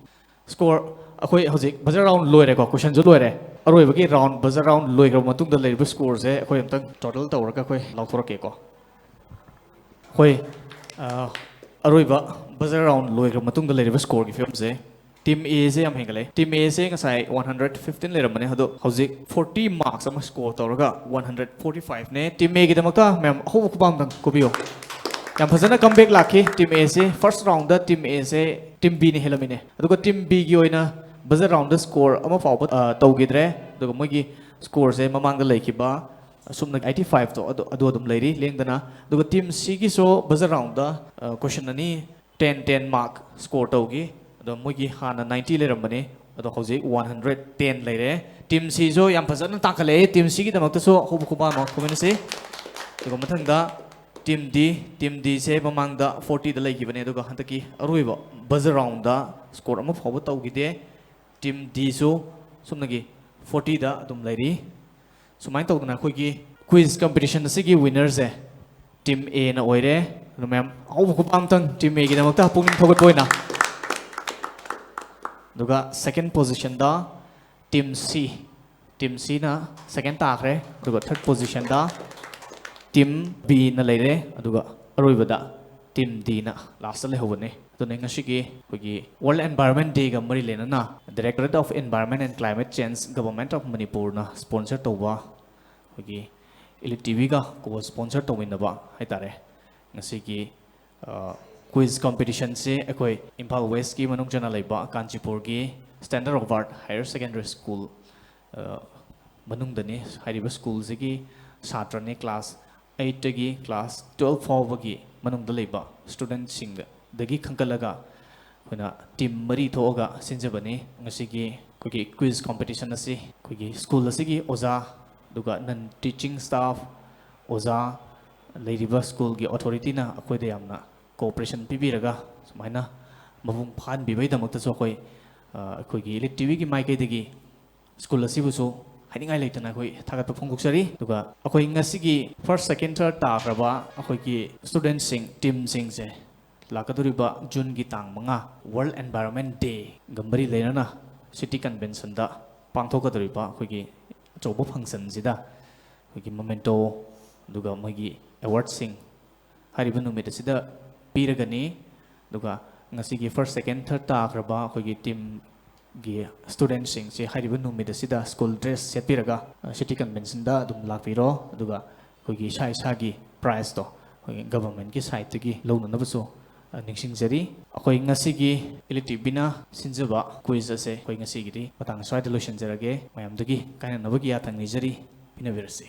Score ꯑꯩꯈꯣꯏ ꯍꯧꯖꯤꯛ buzzer round ꯂꯣꯏꯔꯦꯀꯣ, questionꯁꯨ ꯂꯣꯏꯔꯦ꯫ ꯑꯔꯣꯏꯕꯒꯤ round, buzzer round ꯂꯣꯏꯈ꯭ꯔꯕ ꯃꯇꯨꯡꯗ ꯂꯩꯔꯤꯕ scoreꯁꯦ ꯑꯩꯈꯣꯏ ꯑꯝꯇꯪ total ꯇꯧꯔꯒ ꯑꯩꯈꯣꯏ ꯂꯥꯎꯊꯣꯔꯛꯀꯦꯀꯣ꯫ ꯑꯩꯈꯣꯏ ꯑ, ꯑꯔꯣꯏꯕ buzzer round ꯂꯣꯏꯈ꯭ꯔꯕ ꯃꯇꯨꯡꯗ ꯂꯩꯔꯤꯕ scoreꯒꯤ ꯐꯤꯕꯝꯁꯦ, Team Aꯁꯦ ꯌꯥꯝ ꯍꯦꯟꯒꯠꯂꯦ꯫ Team Aꯁꯦ ꯉꯁꯥꯏ one hundred fifteen ꯂꯩꯔꯝꯕꯅꯦ, ꯑꯗꯣ ꯍꯧꯖꯤꯛ forty marks ꯑꯃ score ꯇꯧꯔꯒ one hundred forty fiveꯅꯦ꯫ Team Aꯒꯤꯗꯃꯛꯇ ꯃꯌꯥꯝ ꯑꯍꯧꯕ ꯈꯨꯕꯥꯛ ꯑꯝꯇꯪ ꯈꯨꯕꯤꯌꯨ꯫ ꯌꯥꯝ ꯐꯖꯅ comeback ꯂꯥꯛꯈꯤ Team Aꯁꯦ꯫ First roundꯗ Team Aꯁꯦ Team Bꯅ ꯍꯦꯜꯂꯝꯃꯤꯅꯦ꯫ ꯑꯗꯨꯒ Team Bꯒꯤ ꯑꯣꯏꯅ buzzer roundꯗ score ꯑꯃ ꯐꯥꯎꯕ, ꯑ, ꯇꯧꯈꯤꯗ꯭ꯔꯦ꯫ ꯑꯗꯨꯒ ꯃꯣꯏꯒꯤ scoreꯁꯦ ꯃꯃꯥꯡꯗ ꯂꯩꯈꯤꯕ ꯑꯁꯨꯝꯅ eighty fiveꯇꯣ ꯑꯗꯨ, ꯑꯗꯨ ꯑꯗꯨꯝ ꯂꯩꯔꯤ ꯂꯦꯡꯗꯅ꯫ ꯑꯗꯨꯒ Team Cꯒꯤꯁꯨ buzzer roundꯗ, ꯑ, question ꯑꯅꯤ ten ten mark score ꯇꯧꯈꯤ꯫ ꯑꯗꯣ ꯃꯣꯏꯒꯤ ꯍꯥꯟꯅ ninety ꯂꯩꯔꯝꯕꯅꯤ, ꯑꯗꯣ ꯍꯧꯖꯤꯛ one hundred ten ꯂꯩꯔꯦ꯫ Team Cꯁꯨ ꯌꯥꯝ ꯐꯖꯅ ꯇꯥꯡꯈꯠꯂꯛꯑꯦ꯫ Team Cꯒꯤꯗꯃꯛꯇꯁꯨ ꯑꯍꯧꯕ ꯈꯨꯕꯥꯛ ꯑꯃ ꯈꯨꯕꯤꯅꯁꯤ꯫ ꯑꯗꯨꯒ ꯃꯊꯪꯗ Team D, Team Dꯁꯦ ꯃꯃꯥꯡꯗ fortyꯗ ꯂꯩꯈꯤꯕꯅꯦ, ꯑꯗꯨꯒ ꯍꯟꯗꯛꯀꯤ ꯑꯔꯣꯏꯕ buzzer roundꯗ score ꯑꯃ ꯐꯥꯎꯕ ꯇꯧꯈꯤꯗꯦ꯫ Team Dꯁꯨ ꯁꯨꯞꯅꯒꯤ fortyꯗ ꯑꯗꯨꯝ ꯂꯩꯔꯤ꯫ ꯁꯨꯃꯥꯏꯅ ꯇꯧꯗꯅ ꯑꯩꯈꯣꯏꯒꯤ quiz competition ꯑꯁꯤꯒꯤ winnerꯁꯦ Team Aꯅ ꯑꯣꯏꯔꯦ꯫ ꯑꯗꯨ ꯃꯌꯥꯝ ꯑꯍꯧꯕ ꯈꯨꯕꯥꯛ ꯑꯝꯇꯪ Team Aꯒꯤꯗꯃꯛꯇ ꯄꯨꯛꯅꯤꯡ ꯊꯧꯒꯠꯄ ꯑꯣꯏꯅ꯫ ꯑꯗꯨꯒ second positionꯗ Team C, Team Cꯅ second ꯇꯥꯈ꯭ꯔꯦ꯫ ꯑꯗꯨꯒ third positionꯗ Team Bꯅ ꯂꯩꯔꯦ꯫ ꯑꯗꯨꯒ ꯑꯔꯣꯏꯕꯗ Team Dꯅ lastꯇ ꯂꯩꯍꯧꯕꯅꯦ꯫ ꯑꯗꯨꯅ ꯉꯁꯤꯒꯤ ꯑꯩꯈꯣꯏꯒꯤ World Environment Dayꯒ ꯃꯔꯤ ꯂꯩꯅꯅ Directorate of Environment and Climate Change, Government of Manipurꯅ sponsor ꯇꯧꯕ, ꯑꯩꯈꯣꯏꯒꯤ Elite TVꯒ co-sponsor ꯇꯧꯃꯤꯟꯅꯕ ꯍꯥꯏꯇꯥꯔꯦ, ꯉꯁꯤꯒꯤ, ꯑ, quiz competitionꯁꯦ ꯑꯩꯈꯣꯏ ꯏꯝꯐꯥꯜ Westꯀꯤ ꯃꯅꯨꯡ ꯆꯟꯅ ꯂꯩꯕ ꯀꯥꯟꯆꯤꯄꯨꯔꯒꯤ Standard of Art Higher Secondary School, ꯑ, ꯃꯅꯨꯡꯗꯅꯤ꯫ ꯍꯥꯏꯔꯤꯕ schoolꯁꯤꯒꯤ ꯁꯥꯇ꯭ꯔꯅꯤ, class eightꯇꯒꯤ class twelve ꯐꯥꯎꯕꯒꯤ ꯃꯅꯨꯡꯗ ꯂꯩꯕ studentꯁꯤꯡꯗꯒꯤ ꯈꯟꯒꯠꯂꯒ ꯑꯩꯈꯣꯏꯅ team ꯃꯔꯤ ꯊꯣꯛꯑꯒ ꯁꯤꯟꯖꯕꯅꯤ꯫ ꯉꯁꯤꯒꯤ ꯑꯩꯈꯣꯏꯒꯤ quiz competition ꯑꯁꯤ ꯑꯩꯈꯣꯏꯒꯤ school ꯑꯁꯤꯒꯤ ꯑꯣꯖꯥ, ꯑꯗꯨꯒ non teaching staff, ꯑꯣꯖꯥ, ꯂꯩꯔꯤꯕ schoolꯒꯤ authorityꯅ ꯑꯩꯈꯣꯏꯗ ꯌꯥꯝꯅ cooperation ꯄꯤꯕꯤꯔꯒ ꯁꯨꯃꯥꯏꯅ ꯃꯄꯨꯡ ꯐꯥꯍꯟꯕꯤꯕꯒꯤꯗꯃꯛꯇꯁꯨ ꯑꯩꯈꯣꯏ, ꯑ, ꯑꯩꯈꯣꯏꯒꯤ Elite TVꯒꯤ ꯃꯥꯏꯀꯩꯗꯒꯤ school ꯑꯁꯤꯕꯨꯁꯨ ꯍꯥꯏꯅꯤꯡꯉꯥꯏ ꯂꯩꯇꯅ ꯑꯩꯈꯣꯏ ꯊꯥꯒꯠꯄ ꯐꯣꯡꯗꯣꯛꯆꯔꯤ꯫ ꯑꯗꯨꯒ ꯑꯩꯈꯣꯏ ꯉꯁꯤꯒꯤ first, second, third ꯇꯥꯈ꯭ꯔꯕ ꯑꯩꯈꯣꯏꯒꯤ studentꯁꯤꯡ, teamꯁꯤꯡꯁꯦ ꯂꯥꯛꯀꯗꯧꯔꯤꯕ ꯖꯨꯟꯒꯤ ꯇꯥꯡ ꯃꯉꯥ, World Environment Day ꯒ ꯃꯔꯤ ꯂꯩꯅꯅ ꯁꯤꯇꯤ ꯀꯟꯚꯦꯟꯁꯟꯗ ꯄꯥꯡꯊꯣꯛꯀꯗꯧꯔꯤꯕ ꯑꯩꯈꯣꯏꯒꯤ ꯑꯆꯧꯕ ꯐꯪꯁꯟꯁꯤꯗ ꯑꯩꯈꯣꯏꯒꯤ ꯃꯣꯃꯦꯟꯇꯣ, ꯑꯗꯨꯒ ꯃꯣꯏꯒꯤ ꯑꯦꯋꯥꯔꯗꯁꯤꯡ ꯍꯥꯏꯔꯤꯕ ꯅꯨꯃꯤꯠ ꯑꯁꯤꯗ ꯄꯤꯔꯒꯅꯤ꯫ ꯑꯗꯨꯒ ꯉꯁꯤꯒꯤ ꯐꯥꯔꯁ, ꯁꯦꯀꯦꯟ, ꯊꯥꯔꯠ ꯇꯥꯈ꯭ꯔꯕ ꯑꯩꯈꯣꯏꯒꯤ ꯇꯤꯝꯒꯤ ꯁ꯭ꯇꯨꯗꯦꯟꯠꯁꯤꯡꯁꯦ ꯍꯥꯏꯔꯤꯕ ꯅꯨꯃꯤꯠ ꯑꯁꯤꯗ ꯁ꯭ꯀꯨꯜ ꯗ꯭ꯔꯦꯁ ꯁꯦꯠꯄꯤꯔꯒ ꯁꯤꯇꯤ ꯀꯟꯚꯦꯟꯁꯟꯗ ꯑꯗꯨꯝ ꯂꯥꯛꯄꯤꯔꯣ꯫ ꯑꯗꯨꯒ ꯑꯩꯈꯣꯏꯒꯤ ꯏꯁꯥ ꯏꯁꯥꯒꯤ ꯄ꯭ꯔꯥꯏꯖꯇꯣ ꯑꯩꯈꯣꯏꯒꯤ ꯒꯚꯔꯟꯃꯦꯟꯠꯀꯤ ꯁꯥꯏꯠꯇꯒꯤ ꯂꯧꯅꯅꯕꯁꯨ ꯅꯤꯡꯁꯤꯡꯖꯔꯤ꯫ ꯑꯩꯈꯣꯏ ꯉꯁꯤꯒꯤ ꯏꯂꯤꯇꯤꯕꯤꯅ ꯁꯤꯟꯖꯕ ꯀ꯭ꯋꯤꯖ ꯑꯁꯦ ꯑꯩꯈꯣꯏ ꯉꯁꯤꯒꯤꯗꯤ ꯃꯇꯥꯡ ꯁ꯭ꯋꯥꯏꯗ ꯂꯣꯏꯁꯤꯟꯖꯔꯒꯦ꯫ ꯃꯌꯥꯝꯗꯒꯤ ꯀꯥꯏꯅꯅꯕꯒꯤ ꯌꯥꯊꯪ ꯅꯤꯖꯔꯤ꯫ ꯄꯤꯅꯕꯤꯔꯁꯤ꯫